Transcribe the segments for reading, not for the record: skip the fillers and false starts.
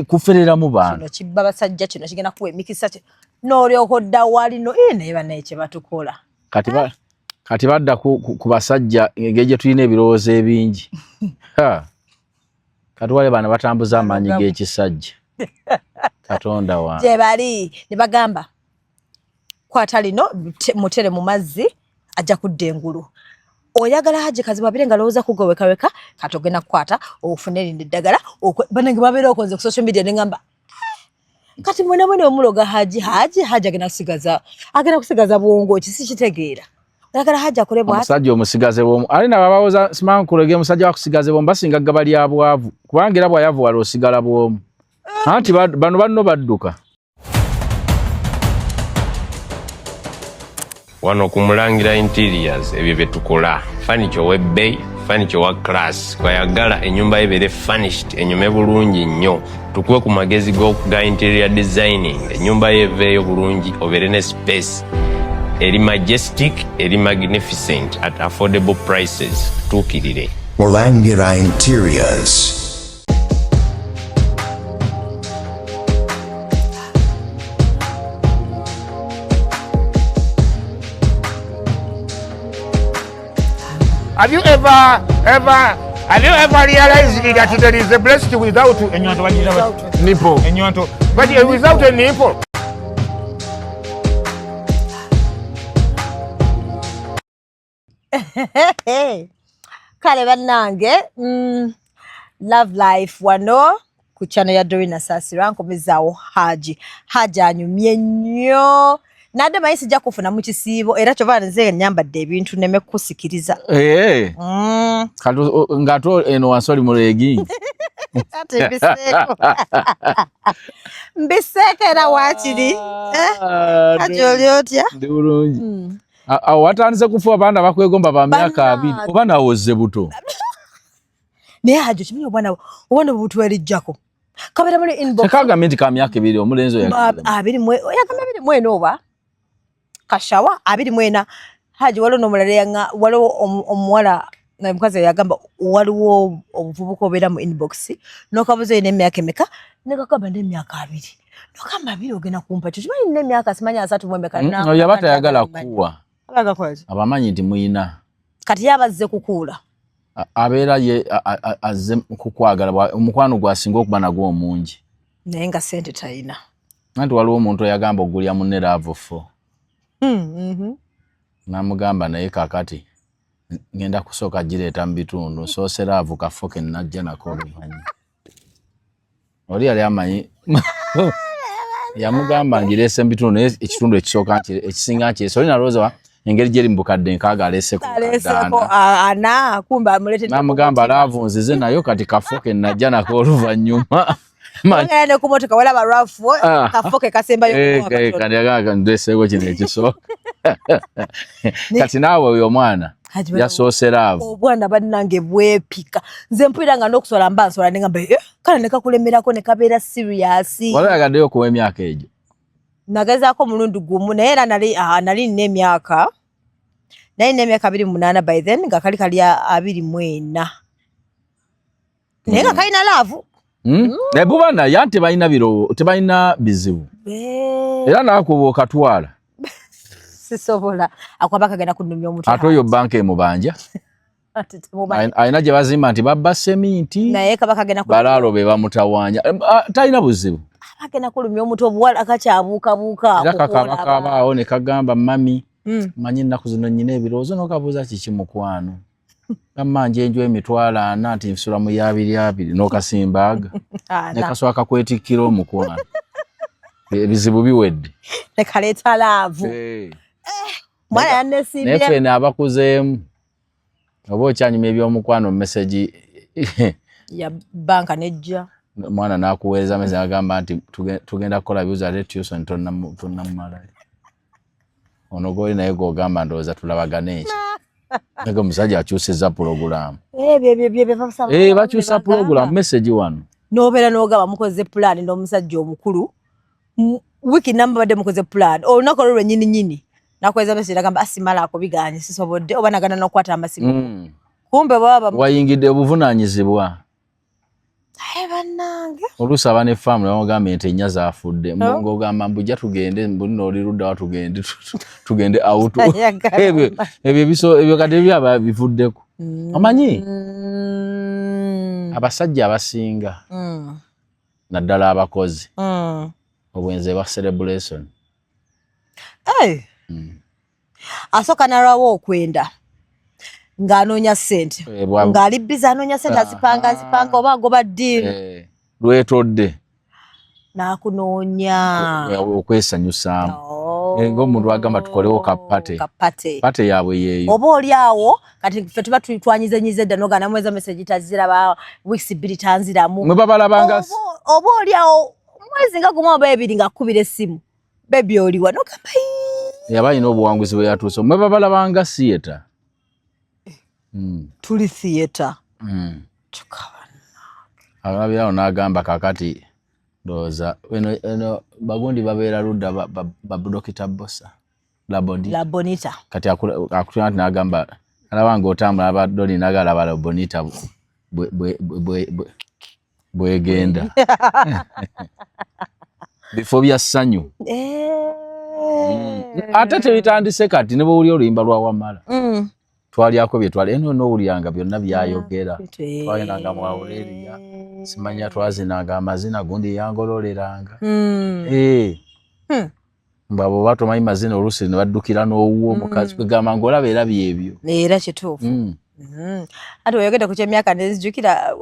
Kufereramu bantu. Kino kibba basajja, kino kigenda kuwa emikisa, n'olyoka odda walino naye bannaye kye batukola. Kati badda ku basajja engeri gye tulina ebirowoozo ebingi. Kati wale bano batambuza amaanyi g'ekisajja. Katonda wange. Gye bali ne bagamba kwata lino mutere mu mazzi ajja kudda engulu. Oyagala Haji Kazibwe abire nga lowooza kugwe wekaweka, kati ogenda kukwata ofune lino eddagala. Banange babeera okonze ku social media ne ngamba kati mwena mwena omuloga Haji, Haji, Haji agenda kusigaza bwongo ki sikitegeera. Oyagala Haji akole bw'ati? Omusajja omusigaze bw'omu. Ali nabo abawoza simankulege omusajja wakusigaze bw'omu basinga ggaba lya bwavu. Kubanga era bw'ayavuwala osigala bw'omu. Anti bano banno badduka. Wano ku Mulangira Interiors ebyo bye tukola. Furniture ow'ebbeeyi, furniture owa class. Kwayagala ennyumba ye ebeere furnished, enyume bulungi nnyo. Tukuwe ku magezi ga interior designing. Ennyumba ye eveeyo bulungi, obeere ne space eri majestic, eri magnificent at affordable prices. Tutuukirire. Mulangira Interiors. Have you ever, ever, have you ever realized that there is a blessing without a nipple? But without a nipple. Kale bannange, Love Life wano ku channel ya Doreen Asasira nkomezaawo Haji. Haji anyumye nnyo. Nadde manyi sijja kufuna mu kisiibo era kyova nze nnyambadde ebintu nneme kukusikiriza. Kati ng'ate eno wansi oli mu legging. Ate mbiseeko. Mbiseeko era waakiri. Haji oli otya? Ndi bulungi. Awo watandise kufuba abaana bakwegomba ba myaka 20 oba naawe ozze buto. Naye Haji okimanyi obwana butwerijjako. Kabeera muli inbox. Tekagambye nti ka myaka 2 omulenzi oyo yagambye. Abiri mu, yagambye abiri mu ena oba? Kashawa 24. Haji waliwo n'omulala yanga, waliwo omuwala na mukazi yagamba waliwo obuvubuka obeera mu inbox n'okabuuza olina emyaka emeka ne kakamba n'emyaka 2. N'okamba 2 ogenda kumpa kyo kimanyi nina emyaka simanyi asatu mu emeka. Oyo aba tayagala kuwa. Abaga kwaki? Abamanyi nti muyina. Kati ye abazze kukuula. Abeera ye azze kukwagala, omukwano gwasinga okuba nagwo omungi. Naye nga ssente talina. Anti waliwo omuntu eyagamba okugulya munne love 4. N'amugamba naye kaakati ngenda kusooka gireeta mu bitundu, nsoose love kafo ke nnajja nako oluvannyuma. Oli yali amanyi yamugamba ngireese mu bitundu, naye ekitundu ekisooka ekisinga nkireese. Oli nalowooza engeri gyeri mu bukadde nkaaga aleeseko Aleeseko, bukadde ana, kumbe amuleetedde N'amugamba ku mutima. love nzize nayo kati kafo ke nnajja nako oluvannyuma. Ogenda ne ku motoka walaba rafu, kafo ke kasembayo kuwa katono. Kati agamba ndeeseeko kino ekisooka. Kati naawe oyo omwana Haji bana- yasoose love. Obwana bannange bwepika. Nze mpulira nga n'okusola mba nsola ne ngamba, kale ne kakulemerako ne kabeera serious. Wali oyagaddeyo okuwa emyaka egyo? Nagezaako omulundi gumu naye era nali nina emyaka. Nali nina emyaka 28 by then nga kali kali 24. Naye nga kalina love. Naye buba naye anti tebalina birowoozo, tebalina bizibu. Era naakuba okatwala. Sisobola. Akwaba kagenda kunnumya omutwe. Ate oyo banka emubanja. Ate temubanja. Alina gye bazimba nti babba seminti. Naye kaba kagenda kulumya. Balaalo be bamutawaanya. Talina buzibu. Agenda kulumya omutwe obuwala akakyabuukabuuka. Era kakaba kabaawo ne kagamba mami, manyi ennaku zino nnyina ebirowoozo n'okabuuza kiki mukwano. Gamma nje enju emitwalo ana nti nsula mu ya abiri abiri n'okasimbaaga. Ne kasooka kakwetikkira omukwano. Ebizibu biwedde. Ne kaleeta laavu. Mwana yanneesimbye. Naye ffene abakuzeemu oba okyanyumya ebyomukwano message ya banka nejja. Mwana n'akuweereza message agamba nti tugenda kukola bibuuzo ate tuition tonnamumalayo. Ono gw'oli naye gw'ogamba ndowooza tulabagane ekyo. Naye omusajja akyusizza pulogulaamu. Bakyusa pulogulaamu message wano. N'obeera n'ogamba mukoze pulaani n'omusajja omukulu. Wiiki namba badde mukoze pulaani. Olunaku olwo lwennyini nnyini. Nakweza message n'agamba asimala ako bigaanye sisobodde oba nagana n'okukwata amasimu. Kumbe baba wayingidde obuvunaanyizibwa. Bannange, oluusi aba ne faamu ne bamugamba ente nnya zaafudde, ng'ogamba mbu jja tugende, mbu nno oli ludda wa, tugende tugende out. Ayagala. Ebyo ebyo kati byaba bivuddeko, omanyi abasajja abasinga, naddala abakozi, obwenzi eba celebration. Hey. Asooka nalwawo okwenda ng'anoonya ssente, Eh, ng'ali busy anoonya ssente, azipanga azipanga oba agoba ddiini. Eh, lwetodde N'akunoonya. Okwesanyusaamu. Oh. Eh, ng'omuntu agamba tukolewo ka party. Ka party. Party yaabwe yeeyo. Oba oli awo kati ffe tuba twanyizenyize dda, noga namuweza message taziraba, weeks 2 tanziramu. Mwe babalabanga. Oba oli awo mwezi nga gumu oba ebiri ng'akubira essimu, "Baby, oliwa?" Nogamba, "Ii." Yaba alina obuwanguzi bwe yatuuse, mwe babalabanga theatre. Tuli theatre. Tukaba. Alabirawo n'agamba kakati ndowooza eno bagundi babeera ludda babudokita bosa labodi. La Bonita. Kati akutula nti n'agamba alaba ng'otambula abadoli n'agalaba Labonita bwegenda bifo bya ssanyu. Ate tebitandise kati, ne bwowulira oluyimba lwa Wamala, twalyako bye twali eno, nowulyanga byonna byayogera, twagendanga mu Aurelia, simanya twazinanga amazina gundi yangololeranga. Eh. Mbu abo oba tomanyi mazina, oluusi ne baddukira n'owuwo omukazi, kwegamba ng'olaba era byebyo. Era kituufu. Ate weyogedde ku kyemyaka nenzijukira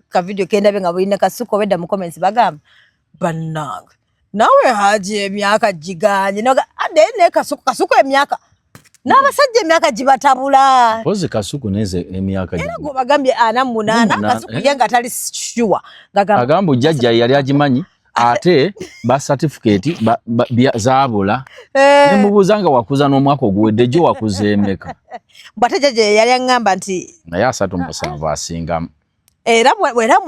ka video kendabye nga bulina Kasuku obedda mu comments bagamba, "Bannange, naawe Haji emyaka giganye." Naye ne Kasuku, Kasuku emyaka n'abasajja emyaka gibatabula. Mpozi Kasuku neze emyaka Era gwe bagambye 48. Munaana, Kasuku eh. ye nga tali sure, ngagamba Agamba jjajja yali agimanyi, ate ba certificate zaabula. Eh. Nemubuuza nga wakuza n'omwaka oguwedde gyo wakuza emeka? Mbw ate jjajja yali aŋŋamba nti Naye 37 asingamu. Era era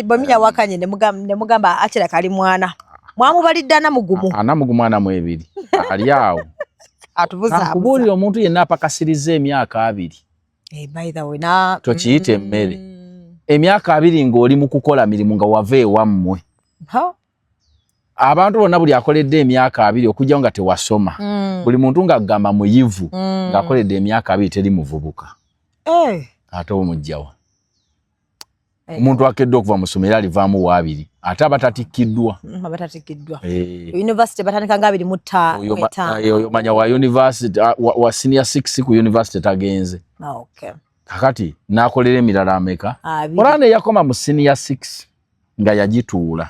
bweminya wakanye ne mugamba akira kali mwana mwamubalidde 41. 41, 42 ali awo. Atubuzaabuza. Akubuulira omuntu yenna apakasiriza emyaka 20, Eh, by the way, na tokiyita emmere. Emyaka 20 ng'oli mu kukola mirimu, nga wava ewammwe. Ha? Abantu bonna buli akoledde emyaka 20, okujjawo nga tewasoma, buli muntu ng'agamba muyivu, ng'akoledde emyaka 20 teri muvubuka. Eh. Ate omugjawa? Eh. Omuntu akedde okuva mu ssomero alivaamu waabiri, ate aba tatikkiddwa. Abatattikiddwa. Eh. University batandika nga abiri mu Oyo etaano. Oyo manya wa university, ah, wa senior six ku university tagenze. Ah, okay. Kakati n'akolera emirala ameka? 20. Olaba ne yakoma mu senior six nga yagituula,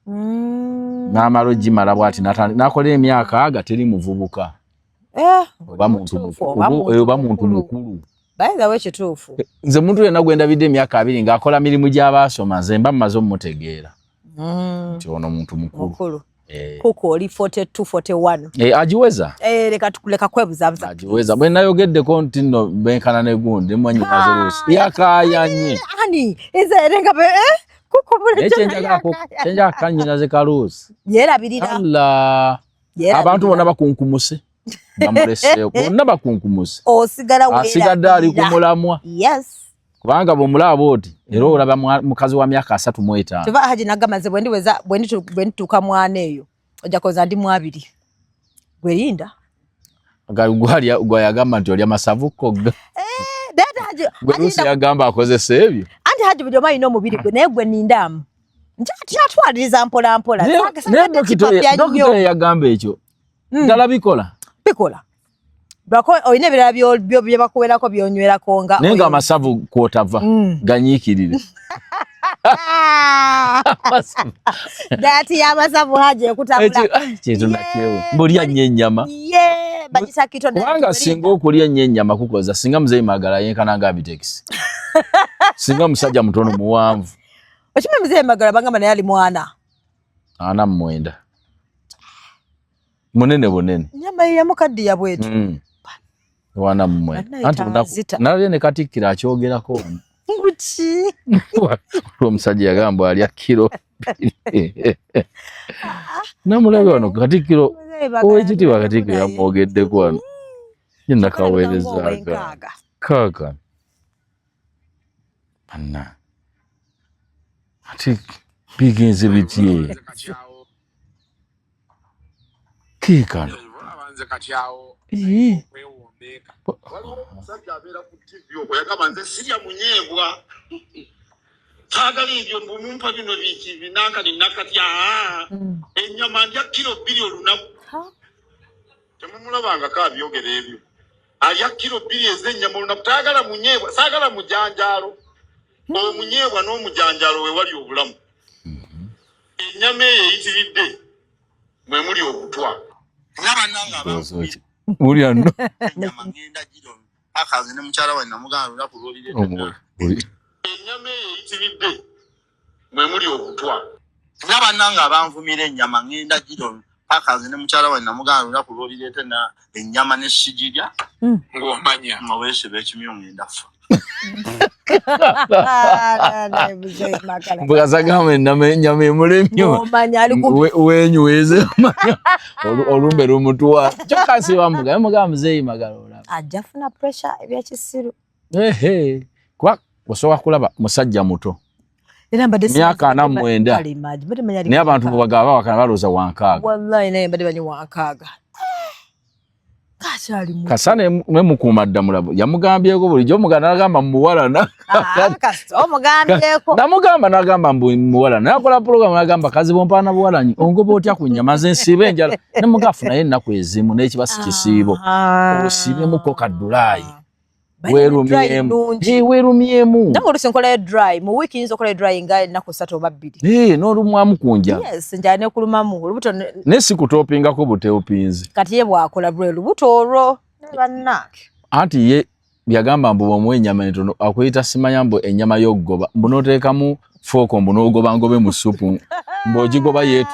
n'amala ogimala bw'ati n'akolera emyaka aga, teri muvubuka. Eh, oba muntu mutuufu, mukulu, oba muntu oba muntu mukulu. mukulu. By the way, kituufu. Nze muntu yenna gwe ndabidde emyaka 20 ng'akola mirimu gy'abaasoma, nze mba mmaze omumutegeera nti ono muntu mukulu. Mukulu. Eh. Kuku oli 42, 41. Eh, agiweza. Eh, leka kwebuzaabuza. Agiweza. Bwe nayogeddeko nti nno benkana ne gundi mwannyinaze, oluusi yakaayanye. Ani nze era nga eh, kuku Naye bulijjo kyenjagala kannyinaze Kaluusi Yeerabirira. Allah. Yeerabirira. Abantu bonna bakunkumuse, bamuleseewo, bonna bakunkumuse. Osigala Asigadde ali ku weerabirira. mulamwa. Yes. Kubanga bw'omulaba oti era olaba mukazi wa myaka 35. Kyova Haji nagamba nze bwendiweza bwendituuka mwana eyo ojja koza ndi mu 20, gwerinda. Gwayagamba nti olya masavu kogga. Naye ate Haji Gwe Haji Luusi yagamba akozesa ebyo. Anti Haji buli omu alina omubiri gwe, naye gwe nindaamu nkyatwaliriza mpola mpola. Naye Sagadde dokita kipapya nnyo. yagamba ekyo ddala bikola. Bikola lwako olina ebirala bye bakuwerako byonywerako nga Naye nga amasavu kwotava ganyiikirire. Dati y'amasavu Haji ekutabula. Kintu nakyewo mbulya nnyo ennyama. Ye bagisa kito. Kubanga singa okulya ennyo ennyama kukoza, singa muzeeyi Magala yenkana nga Abitex, singa musajja mutono muwanvu. Okimanyi muzeeyi Magala bagamba naye ali mwana. 49, munene bunene. Nyama ye yamukaddiya bwetu. 49. Bannaye Anti lunaku tanzita. nalabye ne katikkiro akyogerako wano. Nguki? Omusajja yagamba alya kiro, namulabye wano katikkiro, owekitiibwa katikkiro yamwogeddeko wano ye nakaweerezaaga. Owenkaaga. Kaaka anna. Ate bigenze bitye? Kiikano. Nze kati awo okwewombeeka. Waliwo omusajja abeera ku TV okwo yagamba nze sirya munyeebwa. Saagala ebyo mbu mumpa bino biki binankani nakati aa ennyama ndya kilo 2 olunaku. Temumulabangako abyogera ebyo. Alya kilo 2 ez'ennyama olunaku tayagala munyeebwa saagala mujanjaalo. Omunyeebwa n'omujanjaalo we wali obulamu. Ennyama eyo eyitiridde mwe muli obutwa. Wulira nno. Ennyama ngenda giro paka nze ne mukyala wange namugamba olunaku lw'olireeta. Ennyama eyo eyitiridde mwe muli obutwa. Nga bannange abanvumira ennyama ngenda giro paka nze ne mukyala wange namugamba olunaku lw'olireeta ennyama ne sigirya. Ng'omanya. Nga weesiba ekimyu ngenda ffa. Mbukasagamba ennyama emulemye wenyweze olumbe lumutwala kyokka nsiba mbuga mugamba muzeeyi Magala olaba ajja funa pressure ebyekisiru kuba osobola kulaba musajja muto myaka 49 naye abantu bwebagaba bawakana balowooza wankaaga wallahi naye mbadde manyi wankaaga kasa ne mukuuma dda mulabo yamugambyeko bulijjo omuganda nagamba muwalana namugamba nagamba mbu muwalana nakola pulogulamu nagamba kazibu mpaana buwalanyi ongoba otya ku nnyama nze nsiiba enjala ne mugafu naye ennaku ezimu n'ekiba si kisiibo osiibemuko kaddulaayi weerumyemu weerumyemu nange oluusi nkolayo dry mu wiiki nyinza okolayo dry nga ennaku 3 oba 2 n'olumwamu ku njala yes njala nekulumamu olubuto naye si kutoopingako buteopinzi kati ye bw'akola lwe lubuto olwo bannange anti ye yagamba mbu bw'omuwa ennyama entono akuyita simanya mbu ennyama y'okugoba mbu n'oteekamu fooko mbu n'ogoba ngobe mu ssupu mbu ogigoba yeetu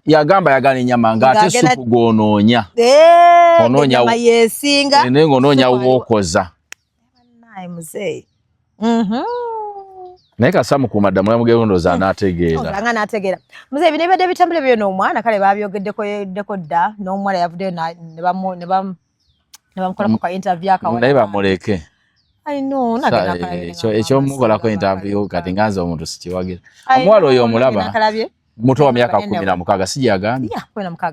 yagamba yagala ennyama ng'ate ssupu gw'onoonya onoonya yeesinga naye ng'onoonya w'okoza muzeeyi naye kasa mukuuma dda mulamu g'endowooza anaategeera nga n'ategeera muzeeyi bino ebibadde bitambula ebyo n'omwana kale babyogeddeko dda n'omuwala yavuddeyo ne bamukolako ka interview akawala naye bamuleke ekyomukolako interview kati nga nze omuntu sikiwagira omuwala oyo omulaba muto wa myaka 16 si gyagambye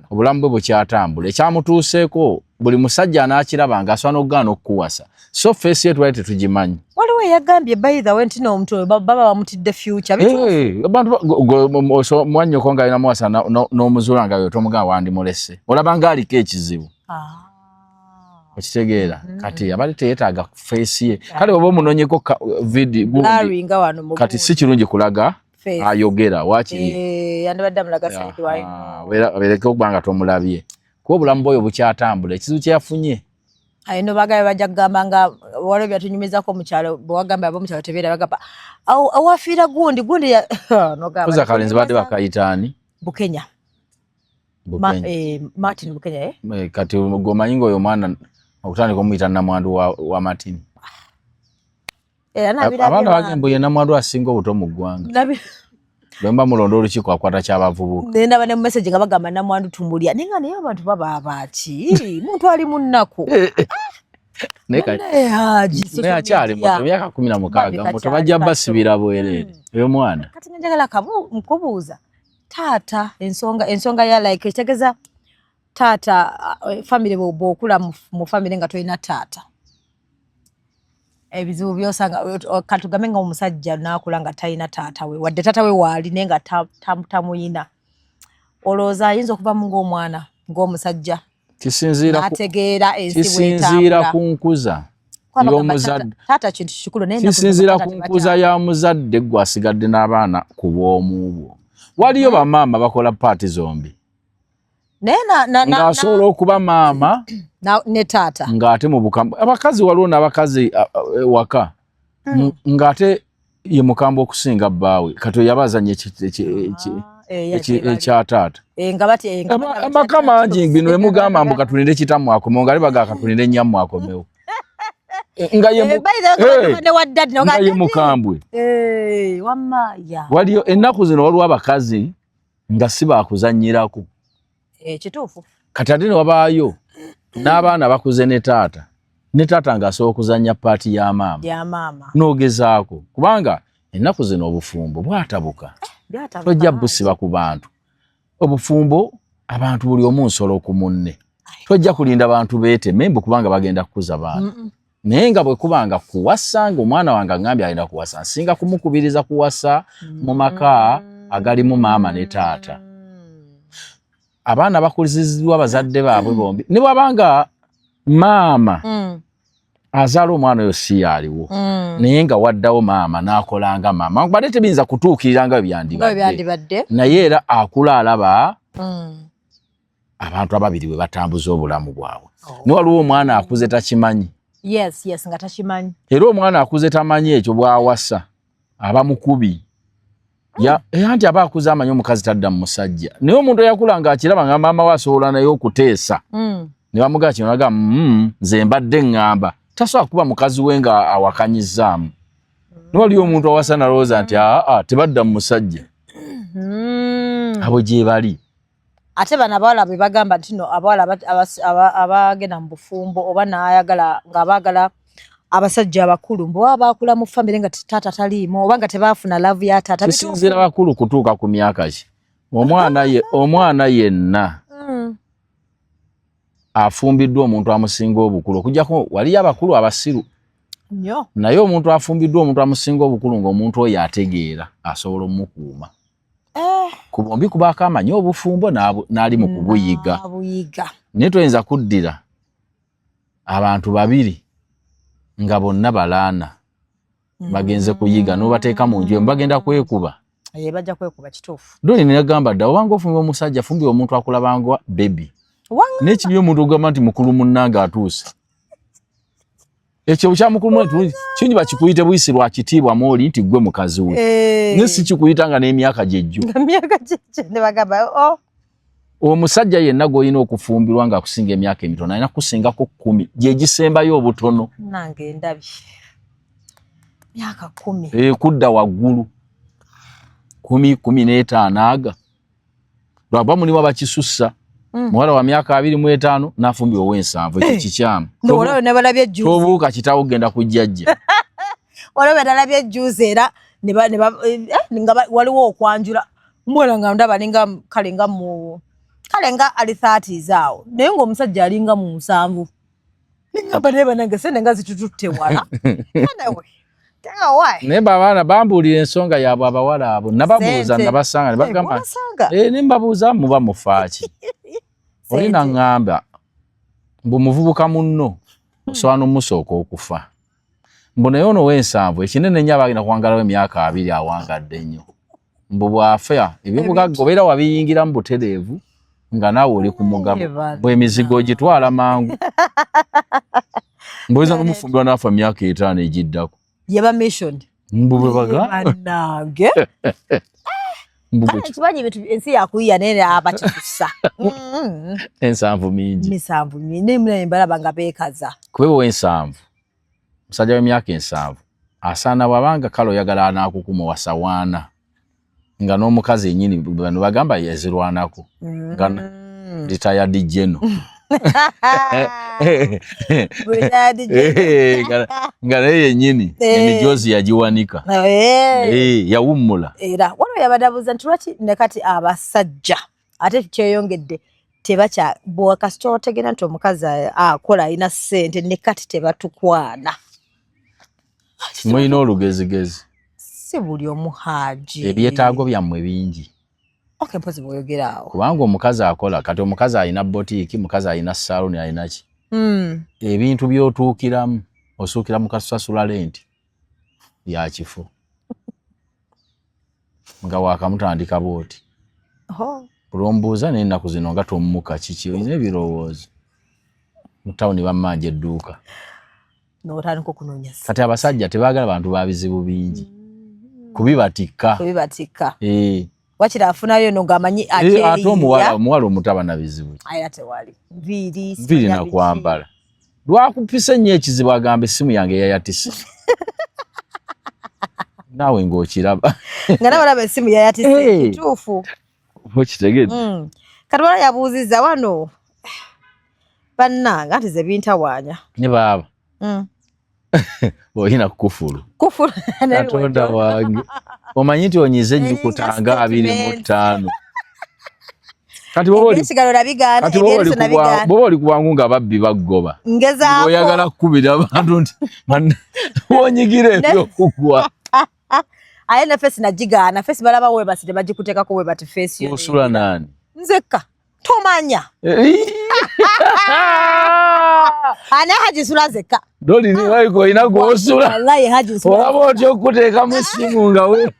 obulamu bwe bukyatambula ekyamutuuseeko buli musajja anaakiraba ng'asobola n'okugaana okukuwasa so feesi ye twali tetugimanyi waliwo eyagambye by the way nti n'omuntu baba bamutidde future abantu mwannyoko nga alina muwasa n'omuzuula nga tomugamba wandimulese olaba ng'aliko ekizibu okitegeera kati abadde teyeetaaga feesi ye kale oba omunoonyeko vidiyo kati si kirungi kulaga ayogera wakiri abeereke okuba nga tomulabye kuba obulamu bwoyo bukyatambula ekizibu kyeyafunye ino bagabe bajja kugamba nga waliwo byatunyumizako mukyalo bwewagamba abomukyalo tebeera bagamba awafiira gundi gundi koza kalenzi badde bakayitaani Bukenya Martin Bukenya kati gwomanyi nga oyo omwana okutandika omuyita namwandu wa Martin abaana bagembu ye namwandu asinga obuto mu ggwanga bwemba mulonda olukiiko akwata kyabavubuka nendaba ne message nga bagamba namwandu tumulya naye nga naye abantu baba abaaki muntu ali mu nnaku naye akyali muto myaka 16 muto bajja basibira bwereere oyo mwana kati njagala nkubuuza taata ensonga ya like etegeza taata family bw'okula mu family nga tolina taata ebizibu byosanga katugambe nga omusajja n'akula nga talina taata we wadde taata we waali naye nga tamuyina olowooza ayinza okuvamu ng'omwana ng'omusajja kisinziira ku nkuza y'omuzadde taata kintu kikulu naye kisinziira ku nkuza ya muzadde gwe asigadde n'abaana ku bw'omu bwo waliyo bamaama bakola paati zombi ng'asobola okuba maama ne taata ng'ate mu bukambwe abakazi waliwo n'abakazi waka ng'ate ye mukambwe okusinga bbaawe kati oyo aba azannya ekya taata amaka mangi bino emugamba mbu katulinde kitammwe akomewo nga libaga katulinde nnyammwe akomewo nga ye mukambwe waliyo ennaku zino waliwo abakazi nga si baakuzannyirako kituufu kati ate ne wabaayo n'abaana bakuze ne taata ne taata ng'asobola okuzannya paati ya maama n'ogezaako kubanga Ennaku zino obufumbo bwatabuka, tojja busiba ku bantu. Obufumbo abantu buli omu nsolo ku munne, tojja kulinda bantu beeteme mbu kubanga bagenda kukuza baana. Naye nga bwe kubanga kuwasa, nga omwana wange aŋŋambye alina kuwasa, nsinga kumukubiriza kuwasa mu maka agalimu maama ne taata. Abaana bakuliziddwa bazadde baabwe bombi, ne bw'abanga maama azaala omwana oyo si yaaliwo, naye nga waddawo maama n'akolanga maama, badde tebiyinza kutuukirira nga bwe byandibadde, naye era akula alaba abantu ababiri bwe batambuza obulamu bwabwe. Ne waliwo omwana akuze takimanyi. Yes, nga takimanyi. Era omwana akuze tamanyi ekyo, bw'awasa aba mukubi. Anti aba akuze amanyi omukazi tadda mu musajja, naye omuntu eyakula ng'akiraba nga maama we asobola naye okuteesa ne bamugaa kino, naga nze mbadde ŋŋamba tasobola kuba mukazi we nga awakanyizzaamu. Ne waliyo omuntu awasa nalowooza nti aa, tebadda mu musajja. Abo gye bali. Ate bano abawala bwe bagamba nti no abawala abagenda mu bufumbo oba n'ayagala nga baagala abasajja abakulu, mbu baba bakula mu famire nga taata taliimu oba nga tebaafuna love ya taata. Kisinziira bakulu kutuuka ku myaka ki. Omwana ye, omwana yenna afumbiddwa omuntu amusinga obukulu, okuggyako waliyo abakulu abasiru nnyo, naye omuntu afumbiddwa omuntu amusinga obukulu ng'omuntu oyo ategeera, asobola omukuuma. Ku bombi kubaako amanyi obufumbo n'ali mu kubuyiga. N'abuyiga. Naye toyinza kuddira abantu babiri nga bonna balaana bagenze kuyiga n'obateeka mu nju emu, bagenda kwekuba. Eh, bajja kwekuba, kituufu. Doli neyagamba dda, obanga ofumbira omusajja, fumbira omuntu akulabanga baby. Wanga. N'ekibi omuntu ogamba nti mukulu munnange atuuse, ekyo kyamukulu munne kingi bakikuyite buyisi lwa kitiibwa mwoli nti gwe mukazi we, naye si kikuyita nga n'emyaka gyejjo. Nga myaka gyejjo ne bagamba, oh. Omusajja yenna gw'olina okufumbirwa ng'akusinga emyaka emitono alina kukusingako 10, gye gisembayo obutono. Nange ndabye myaka 10. Eh, kudda waggulu 10, 15 aga, lwakuba mulimu abakisussa. Muwala wa myaka 25 n'afumbirwa ow'ensanvu, ekyo kikyamu. Ndowooza ne balabye juzi. Tobuuka kitawo, genda kujjajja. Waliwo betalabye juzi era ne ba, nga waliwo okwanjula omuwala nga ndaba alinga kale nga mu kale nga ali 30s awo, naye ng'omusajja alinga mu 70. Nengamba naye banange, sente nga zitututte wala. Anyway, tell why. Naye babaana bambuulira ensonga yaabwe, abawala abo nababuuza. Sente. Nabasanga ne bagamba, Wabasanga? Eh, ne mbabuuza, muba mufaaki? Oli Sente. naŋŋamba mbu muvubuka munno osobola n'omusooka okufa, mbu naye ono w'ensanvu ekinene ennyo aba agenda kuwangalawo emyaka 20, awangadde nnyo, mbu bw'afa ebyobugagga obeera wabiyingiramu butereevu nga naawe oli ku mugabo, Bana. bwe emizigo ogitwala mangu, mbuweza n'omufumbirwa n'afa myaka 5 egiddako. Yeba mission. Mbu bwe baga Bannange. Mbu Kale kimanyi ebintu ensi yakuyiya, naye abakikusa. 70 mingi. 70 mingi, naye munaye mbalaba nga beekaza. Kuba ow'ensanvu, musajja w'emyaka 70 asaana bw'abanga kale oyagala anaakukuma wasawaana nga n'omukazi yennyini bano bagamba yazirwanako nga retired general. Retired. Eh, nga naye yennyini emijoozi yagiwanika. Yawummula. Era waliwo yabadde abuuza nti lwaki ne kati abasajja ate kyeyongedde tebakya bwakasita otegera nti omukazi akola, alina ssente, ne kati tebatukwana. Mulina olugezigezi. Si buli omu, Haaji. Ebyetaago byammwe bingi. Okay, mpozi bw'oyogera awo. Kubanga omukazi akola kati, omukazi alina botiiki, mukazi alina saaluni, alina ki, ebintu by'otuukiramu osuukira mu kasasula rent ya kifo nga wakamutandika bwoti. Olwombuuza naye ennaku zino nga tommuka kiki, olina ebirowoozo mu tawuni bammanja edduuka. N'otandika okunoonya. Kati abasajja tebaagala bantu ba bizibu bingi kubibatikka. Kubibatikka. Eh. Wakiri afunayo no ng'amanyi. Eh, ate omuwala omutaba na bizibu. Aya, tewali nviiri. Nviiri simanya biki. Nakwambala lwakupisa ennyo ekizibu, agamba essimu yange yayatise, naawe ng'okiraba. Nga nawe olaba essimu yayatise. Kituufu. Okitegedde? Kati wala yabuuzizza wano, bannange, anti ze bintawaanya. Ne baaba. Olina kufulu. Kufulu. Katonda wange. Omanyi nti onyize ennyukuta nga 25. Kati bwoba oli kubwangu nga babbi baggoba. Ngezaako. Oyagala kukubira abantu nti wonyigira ebyokugwa. Aye ne face nagigaana. Face balaba webasi tebagikuteekako webati face yo. Osula nani? Nzekka. Tomanya. Ani Haji sula nzekka. Doli ni waiko olina gw'osula. Wallahi Haji nsula. Olaba otya okuteekamu essimu nga we.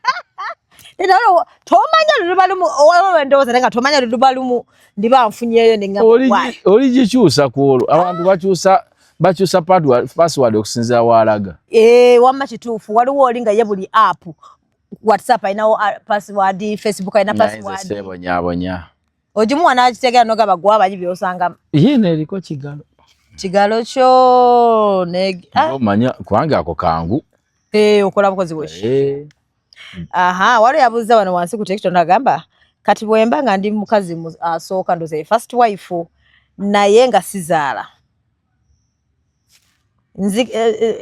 Tomanya luluba lumu waliwo endowooza naye nga tomanya luluba lumu ndiba nfunyeeyo ne ngamba Oligikyusa ku olwo. Abantu bakyusa password okusinziira w'alaga. Wamma kituufu waliwo oli nga ye buli app WhatsApp alinawo password, Facebook alina password. Naye nze seebonyaabonya. Ogimuwa n'agitegeera n'ogamba gwe amanyi by'osanga. Ye neeriko kigalo. Kigalo kyo Omanya kubanga ako kangu. Okola bukozi bwe. Aha, waliwo yabuuza wano wansi ku TikTok n'agamba kati bwe mba nga ndi mukazi asooka ndowooza ye first wife naye nga sizaala.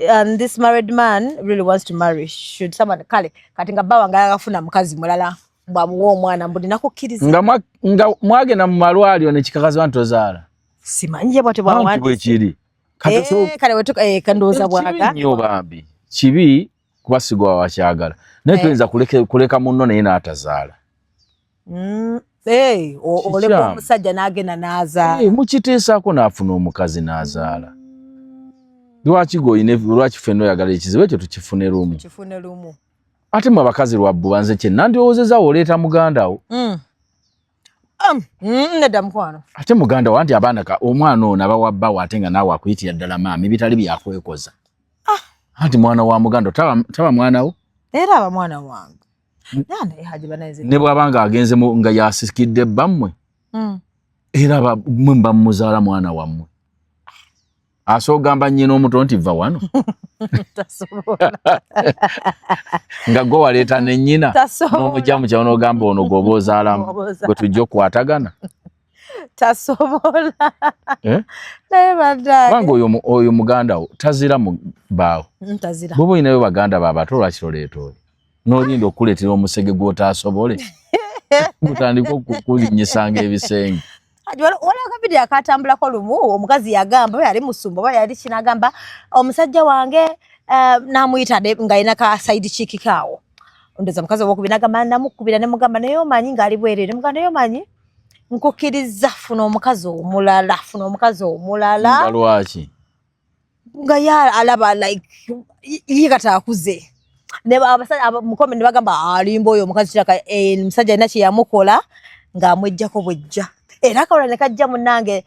And this married man really wants to marry. Should someone kale kati nga bba wange ayagala mukazi mulala bw'amuwa omwana mbu nina kukkiriza. Nga mwagenda mu malwaliro ne kikakasibwa nti tozaala. Simanyi ye bw'atyo Anti bwe bw'awandiise. kiri. Kale wetuka ndowooza bw'aga. Kibi nnyo bambi. Kibi kuba si gwe wakyagala. Naye toyinza kuleka munno naye n'atazaala. Oleka omusajja n'agenda n'azaala. Mukiteesaako n'afuna omukazi n'azaala. Lwaki gwe lwaki ffenna oyagala ekizibu ekyo tukifune lumu? Tukifune lumu. Ate mmwe abakazi lwa bbuba nze kye nandirowoozezza oleeta muganda wo. Nedda mukwano. Ate muganda wo anti abaana omwana ono aba wa bbawo ate nga naawe akuyitira ddala maami bitali byakwekoza. Anti mwana wa muganda taba mwana wo? Era aba mwana wange. Naye Haji banaye Ne bw'aba ng'agenze nga yasikidde bbammwe. Era mmwe muba mumuzaala mwana wammwe. Asobola okugamba nnyina omuto nti vva wano. Tasobola. Nga gwe waleeta ne nnyina. Tasobola. N'omujja mu kyalo n'ogamba ono gw'oba ozaalamu. Gwe tujja okukwatagana. Tasobola. Naye bannange. Kubanga oyo muganda wo tazira mu bbaawo. Tazira. Bw'oba olinayo baganda bo abato lwaki toleeta oyo? N'olinda okukuleetera omusege gw'otaasobole. Gutandika okukulinnyisanga ebisenge. Waliwo akavidiyo akatambulako lumu omukazi yagamba oba yali musumba oba yali kinagamba omusajja wange n'amuyita ng'alina ka side chick kaawo. Ndowooza mukazi owokubiri n'agamba namukubira ne mugamba naye omanyi ng'ali bwereere ne mugamba naye omanyi nkukkiriza funa omukazi omulala funa omukazi omulala. Nga lwaki? Nga ye alaba like ye kati akuze. Ne abasajja mukome ne bagamba alimba oyo omukazi kiraka omusajja alina kye yamukola ng'amweggyako bwejja. Era akawala ne kajja munnange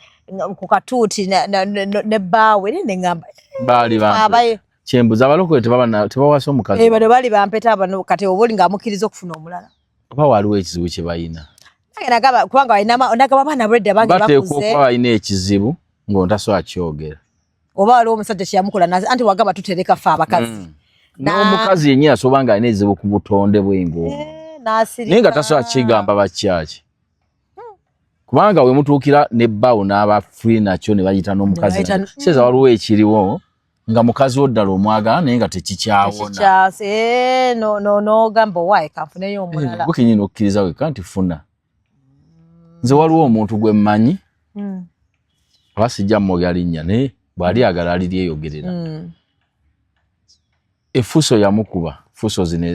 ku katuuti ne bbaawe ne ŋŋamba Baali bampe. Kyembuza abalokole tebawasa omukazi. Bano baali bampeta bano kati oba oli ng'amukkiriza okufuna omulala. Oba waliwo ekizibu kye balina. Nange nagamba kubanga balina nagamba abaana bredda bange Bateekwa bakuze. okuba balina ekizibu ng'ontasobola kyogera. Oba waliwo omusajja kye yamukola anti wagamba tutereka ffe abakazi. N'omukazi yennyini asobola ng'alina ekizibu ku butonde bwe ng'omu. N'asirika. Naye nga tasobola kigamba bakyaki. Kubanga we mutuukira ne bbaawo n'aba free nakyo ne bayita n'omukazi. Kitegeeza waliwo ekiriwo nga mukazi wo ddala omwagala naye nga tekikyawona. N'ogamba owaaye kanfuneyo omulala. Gwe kennyini okkiriza wekka nti funa. Nze waliwo omuntu gwe mmanyi. Oba sijja mmwogera linnya naye bw'ali agala aliryeyogerera. Effuso yamukuba. Fuso zino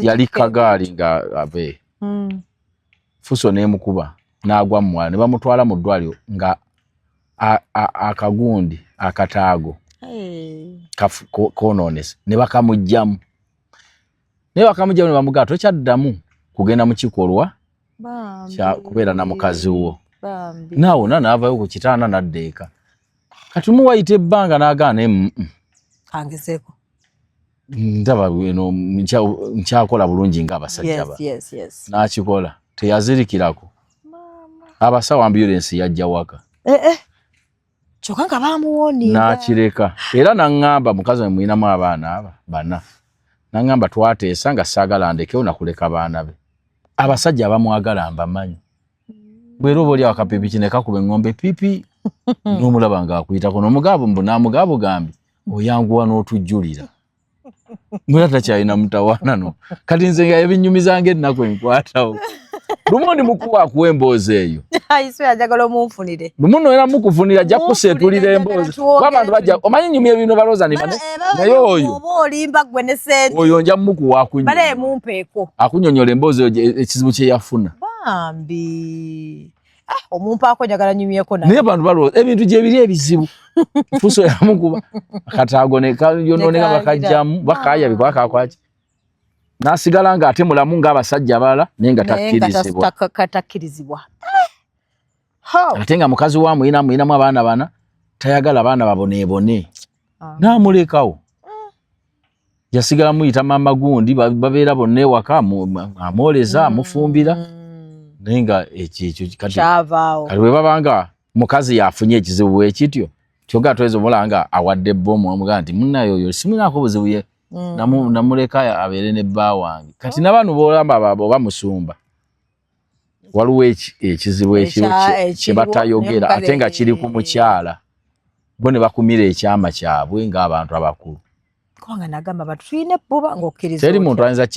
yali kagaali nga ave. Fuso n'emukuba n'agwa mu mwala ne bamutwala mu ddwaliro nga akagundi akataago koonoonese ne bakamuggyamu. Naye bakamuggyamu ne bamugamba tokyaddamu kugenda mu kikolwa kya kubeera na mukazi wo. N'awona n'avaayo ku kitanda n'adda eka. Kati muwayita ebbanga n'agaana Kangezeeko. Ndaba eno nkyakola bulungi ng'abasajja ba. N'akikola teyazirikirako. Abasawo ambulance yajja waka. Kyokka nga baamuwoninga. N'akireka. Era n'aŋŋamba mukazi we mulinamu abaana aba bana. N'aŋŋamba twateesa nga saagala ndekewo nakuleka baana be. Abasajja abamwagala mbamanyi. Bwera oba oli awo akapipiki ne kakuba eŋŋombe pipi. N'omulaba ng'akuyitako n'omugabo mbu n'amugabo gambi. Oyanguwa n'otujjulira. Mwera takyalina mutawaana no. Kati nze nga ebinyumizanga ennaku enkwatawo. Lumu ndi mukuwa akuwa emboozi eyo. Aiswe ajagala omunfunire. Lumu no era mukufunira ajja kuseetulira emboozi. Kuba abantu bajja omanyi nyumya ebintu balowooza ni bane. Eh, Naye oyo. Oba olimba gwe ne sente. Oyo nja mukuwa akunyonyola. Bale mumpeeko. Akunyonyola emboozi eyo ekizibu kye yafuna. Bambi. Ah, omumpaako njagala nyumyeko naye abantu balowooza ebintu gye biri ebizibu fuso yamukuba akataago nekayonooneka bakajjamu bakaya bikuba kakwaki n'asigala nga ate mulamu ng'abasajja abalala naye nga takkirizibwa ate nga mukazi wa muyina muyinamu abaana bana tayagala baana baboneebone ah. n'amulekawo yasigala muyita maama gundi babeera bonna ewaka amwoleza mm. amufumbira naye nga ekyo ekyo kati kati bwe baba nga mukazi yafunye ekizibu bwekityo kyoga tweza omulaba nga awadde bbomu amugaa nti munaye oyo simunaako buzibu ye mm. namuleka abeere ne bba wange kati oh. nabano bolamba oba musumba waliwo ekizibu ekiro kyebatayogera ate nga kiri ku mukyala bo ne bakumira ekyama kyabwe ng'abantu abakulu kubanga nagamba bantu tulina ebbuba ng'okkiriza teri muntu ayinza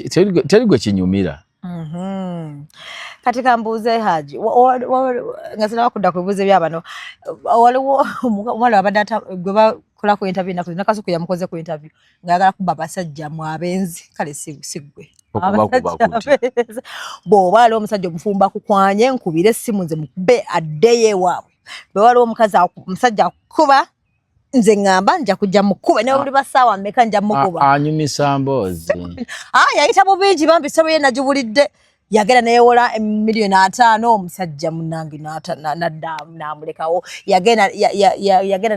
teri gwe kinyumira mhm. Kati kambuuze haji nga sinaba kudda ku bibuuzo byabano, waliwo omuwala abadde gwe bakola ku interview ennaku zino, Nakasuku yamukoze ku interview ng'ayagala kuba abasajja mu abenzi, kale si ggwe bw'oba aliwo omusajja omufumbo akukwanye nkubire essimu nze mukube addeyo ewaabwe, bwe waliwo omukazi omusajja akukuba nze ŋŋamba nja kujja mukube ne buli basaawa mmeka nja mukuba. Anyumisa mboozi. Ah, yayita mu bingi bambi ssebo ye nagibulidde yagenda neyewola miliyoni 50 omusajja munange nadda namulekawo yagenda yagenda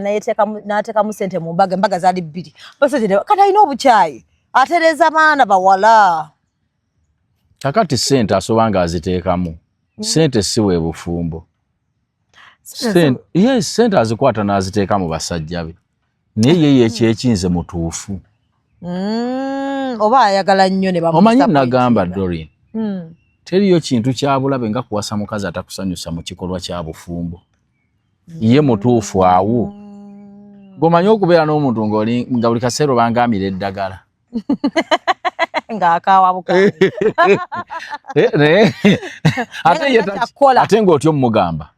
n'ateekamu sente mu mbaga embaga zaali bbiri basajja kati alina obukyayi atereeza baana bawala. Kakati sente asoba nga aziteekamu sente si bwe bufumbo. Yes, sente azikwata n'aziteeka mu basajja be naye ye yekyekinze mutuufu. Oba ayagala nnyo ne omanyi nagamba Doreen teriyo kintu kya bulabe nga kuwasa mukazi atakusanyusa mu kikolwa kya bufumbo. Ye mutuufu awo. Gwomanyi okubeera n'omuntu nga buli kaseera obanga amira eddagala ng'akaawa bukaawa. Ate ng'otya omugamba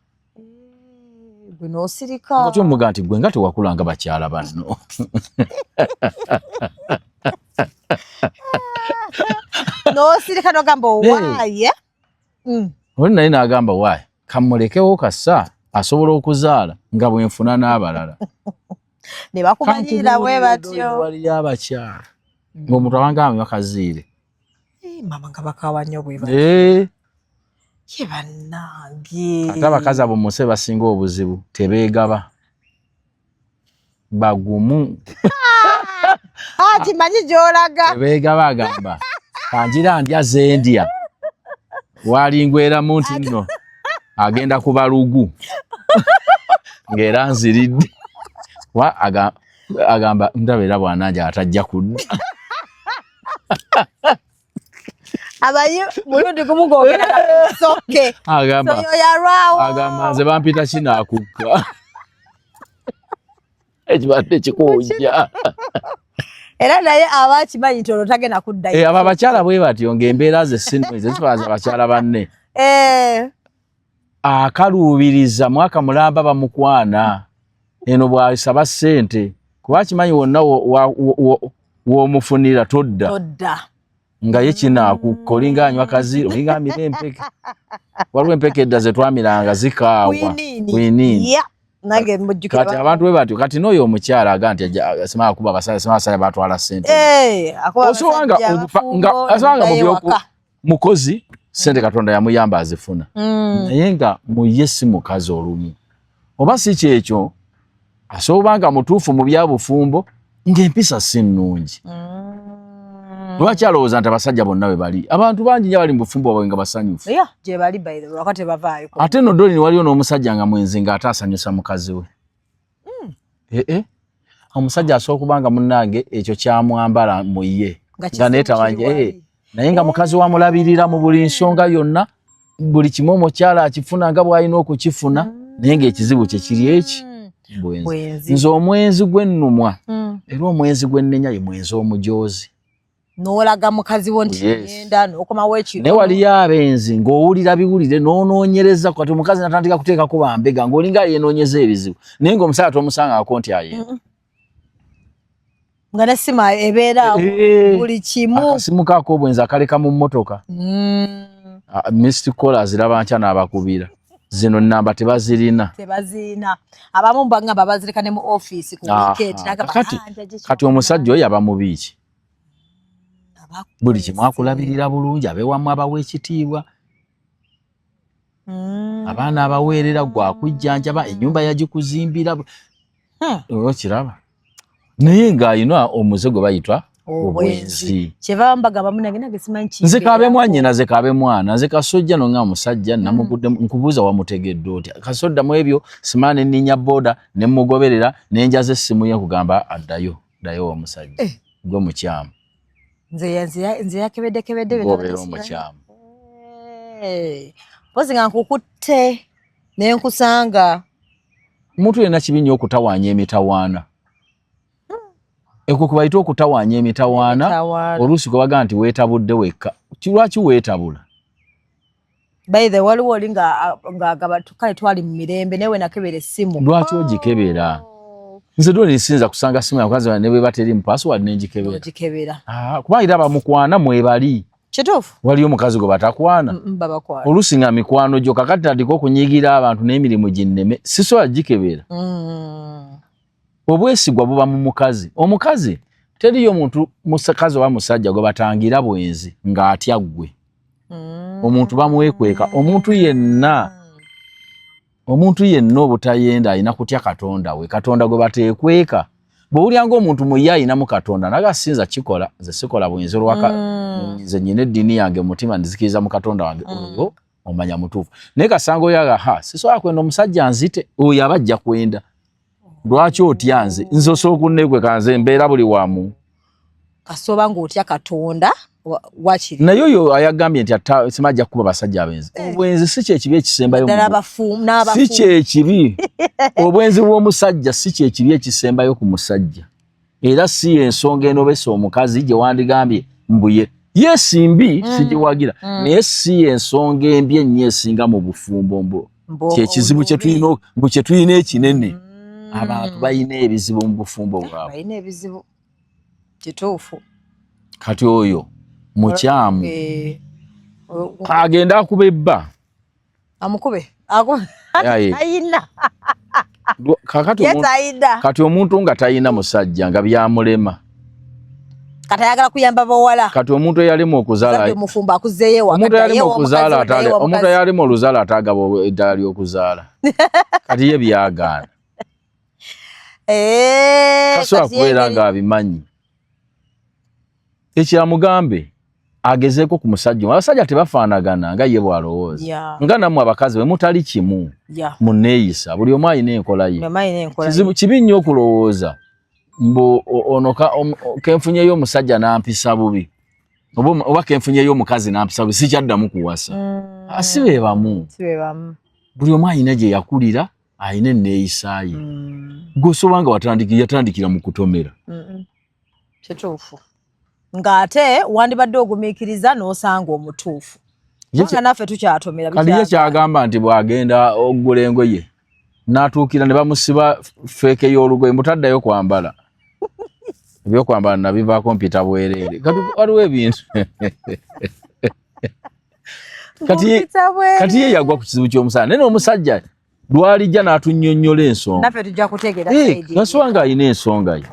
gwe n'osirika otya omugamba nti gwe nga tewakula nga bakyala banno. N'osirika n'ogamba owaaye. Oli naye n'agamba waaye kamulekewo kasa asobola okuzaala nga bwe nfuna n'abalala. Ne bakumanyiira bwe batyo. Waliyo abakyala ng'omuntu abanga amanywa kaziire. Mama nga bakaawa nnyo bwe batyo. Ye bannange. Ate abakazi abo mu nsi basinga obuzibu tebeegaba. Bagumu. Kimanyi gy'olaga. Tebeegaba agamba kanjira ndya ze ndya. Walingweramu nti nno agenda ku balugu ng'era nziridde. Agamba ndaba era bw'ananja atajja kudda. Abayi mulundi gumu gwogera soke. Agamba agamba nze bampita kinaakukka. Ekibadde kikujja. Era naye aba akimanyi nti olwo tagenda kuddayo. Abo abakyala bwe batyo ng'embeera ze si nnungi, zitwaza abakyala banne. Akaluubiriza mwaka mulamba bamukwana eno bw'asaba ssente kuba akimanyi wonna w'omufunira todda. Nga ye kinaakukka olinga anywa kaziiro olinga amira empeke. Waliwo empeke edda ze twamiranga zikaawa. Kwiniini. Kati abantu bwe batyo kati n'oyo omukyala aga nti simala kuba abasajja simala abasajja batwala ssente. Osanga nga mu mukozi ssente Katonda yamuyamba azifuna. Naye nga mu ye si mukazi olumu. Oba si kyekyo asobola nga mutuufu mu byabufumbo ng'empisa si nnungi. Lwaki alowooza nti abasajja bonna bwe bali? Abantu bangi nnyo abali mu bufumbo bwabwe nga basanyufu. Ate nno Doreen waliyo n'omusajja nga mwenzi ng'ate asanyusa mukazi we. Omusajja asobola okuba nga munnange ekyo kyamwambala mu ye nga neetabanje naye nga mukazi wamulabirira mu buli nsonga yonna buli kimu omukyala akifuna nga bw'alina okukifuna naye ng'ekizibu kye kiri eki bwenzi. Nze omwenzi gw'ennumwa. Era omwenzi gwennenya ye mwenzi omujoozi. N'olaga mukazi wo nti ngenda n'okomawo ekiro. Naye waliyo abenzi ng'owulira biwulire n'onoonyereza, kati omukazi natandika kuteekako bambega ng'olinga yeenoonyeza ebizibu, naye ng'omusajja tomusangako nti ayenda. Nga nesima ebeera buli kimu. Akasimu kaako obwenzi akaleka mu mmotoka. Missed call aziraba nkya n'abakubira. Zino namba tebazirina. Tebazirina. Abamu mbangamba bazireka ne mu office ku weekend. Kati omusajja oyo aba mubi ki? Buli kimu akulabirira bulungi, abeewamu abawa ekitiibwa. Abaana abaweerera, gwe akujjanjaba, ennyumba yagikuzimbira. Okiraba? Naye ng'alina omuze gwe bayita obwenzi. Kyeva mbagamba munange, nange simanyi ki. Nze kabe mwannyina, nze kabe mwana, nze kasojja nonga musajja namugudde, nkubuuza wamutegedde otya? Kasodda mu ebyo simaa ne nninnya booda ne mugoberera ne njaza essimu ye nkugamba addayo, ddayo omusajja. Gwe mukyamu. Nze yakebedde kebedde. Gwobeera omukyamu. Mpozi nga nkukutte ne nkusanga. Omuntu yenna kibi nnyo okutawaanya emitawaana. Ekwo kwe bayita okutawaanya emitawaana, oluusi kwe bagamba nti weetabudde wekka. Lwaki weetabula? By the waliwo oli ng'agaba kale twali mu mirembe naye we nakebera essimu. Lwaki ogikebera? Nze doli nsinza kusanga simu yamukazi wange ne bweba teri mu password ne ngikebera. Ogikebera. Kuba era bamukwana mwebali. Kituufu. Waliyo omukazi gwe batakwana. Babakwana. Oluusi nga mikwano gyo kakati tandika okunyigira abantu n'emirimu ginneme sisobola gikebera. Obwesigwa buba mu mukazi. Omukazi teriyo muntu mukazi oba musajja gwe batangira bwenzi ng'atya ggwe. Omuntu bamwekweka. Omuntu yenna obutayenda alina kutya Katonda we. Katonda gwe bateekweka. Bw'owulira ng'omuntu mu ye alinamu Katonda, naga sinza kikola, nze sikola bwenzi olwaka, nze nnyina eddiini yange mu mutima nzikiriza mu Katonda wange. Oyo omanya mutuufu. Naye kasanga oyo aga, ha, sisobola kwenda omusajja nzite, oyo aba ajja kwenda. Lwaki otya nze? Nze osobola okunneekweka, nze mbeera buli wamu. Kasoba ng'otya Katonda wakiri. Naye oyo ayagambye nti sima ajja kukuba basajja abenzi. Obwenzi si kye kibi ekisembayo. Si kye kibi. Obwenzi bw'omusajja si kye kibi ekisembayo ku musajja. Era si y'ensonga enobesa omukazi gye wandigambye mbuye. Yes, mbi sigiwagira. Naye si y'ensonga embi ennyo esinga mu bufumbo mbu. Kye kizibu kye tulina, mbu kye tulina ekinene. Abantu balina ebizibu mu bufumbo bwabwe. Balina ebizibu. Kituufu. Kati oyo mukyamu. Agenda akuba ebba. Amukube. Ayina. Kati omuntu nga tayina musajja nga byamulema. Kati ayagala kuyamba bawala. Kati omuntu eyalimu okuzaala. Mufumbo akuzeeyo waka. Omuntu eyalimu okuzaala atale. Omuntu eyalimu oluzaala atagaba eddala ly'okuzaala. Kati ye byagaana. Tasobola kubeera ng'abimanyi. Ekyamugambe agezeeko ku musajja. Abasajja tebafaanagana nga ye bw'alowooza. Nga nammwe abakazi bwe mutali kimu munneeyisa, buli omu alina enkola ye. Kizibu kibi nnyo okulowooza mbu ono kenfunyeyo omusajja n'ampisa bubi oba kenfunyeyo omukazi n'ampisa bubi sikyaddamu kuwasa. Si be bamu. Buli omu alina gye yakulira, alina enneeyisa ye. Gw'osobola nga yatandikira mu kutomera. Kituufu. Ng'ate wandibadde ogumiikiriza n'osanga omutuufu. Kubanga naffe tukyatomera. Kali ye kyagamba nti bw'agenda okugula engoye n'atuukira ne bamusiba feeke y'olugoye mutaddayo kwambala. Ebyokwambala nabivaako mpita bwereere. Kati waliwo ebintu. Kati ye yagwa ku kizibu ky'omusajja. Naye n'omusajja lwalijja n'atunnyonnyola ensonga. Naffe tujja kutegeera. Naswa nga alina ensonga ye.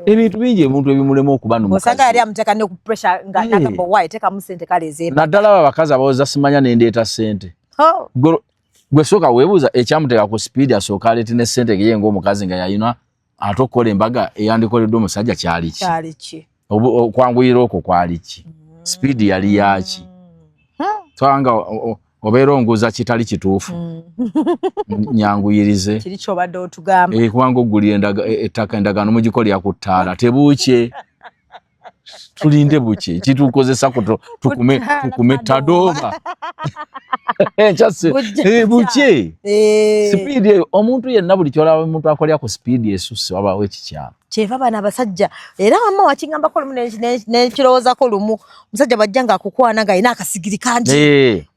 Ebintu bingi ebintu ebimulema okuba n'omukazi. Osanga yali amuteeka ne ku pressure nga nagamba why teekamu ssente kale ez'emba. Naddala abo abakazi abawoza simanya ne ndeeta ssente. Gwe sooka weebuuza ekyamuteeka ku sipiidi asooka aleete ne ssente ye ng'omukazi nga yalina ate okukola embaga eyandikoleddwa omusajja kyali ki? Kyali ki? Okwanguyira okwo kwali ki? Sipiidi yali yaaki? Twanga obeera onguza kitali kituufu. Nyanguyirize. Kiri ky'obadde otugamba. Kubanga ogulira ettaka endagaano mugikolera ku ttaala tebuukye. Tulinde bukye kitukozesa tukume tadooba. Enkya bukye. Sipiidi eyo omuntu yenna buli kyolaba omuntu akolera ku sipiidi esusse wabaawo ekikyamu. Kyeva bano abasajja era wamma wakingambako lumu nekirowoozako lumu omusajja bwajja ng'akukwana ng'alina akasigiri kangi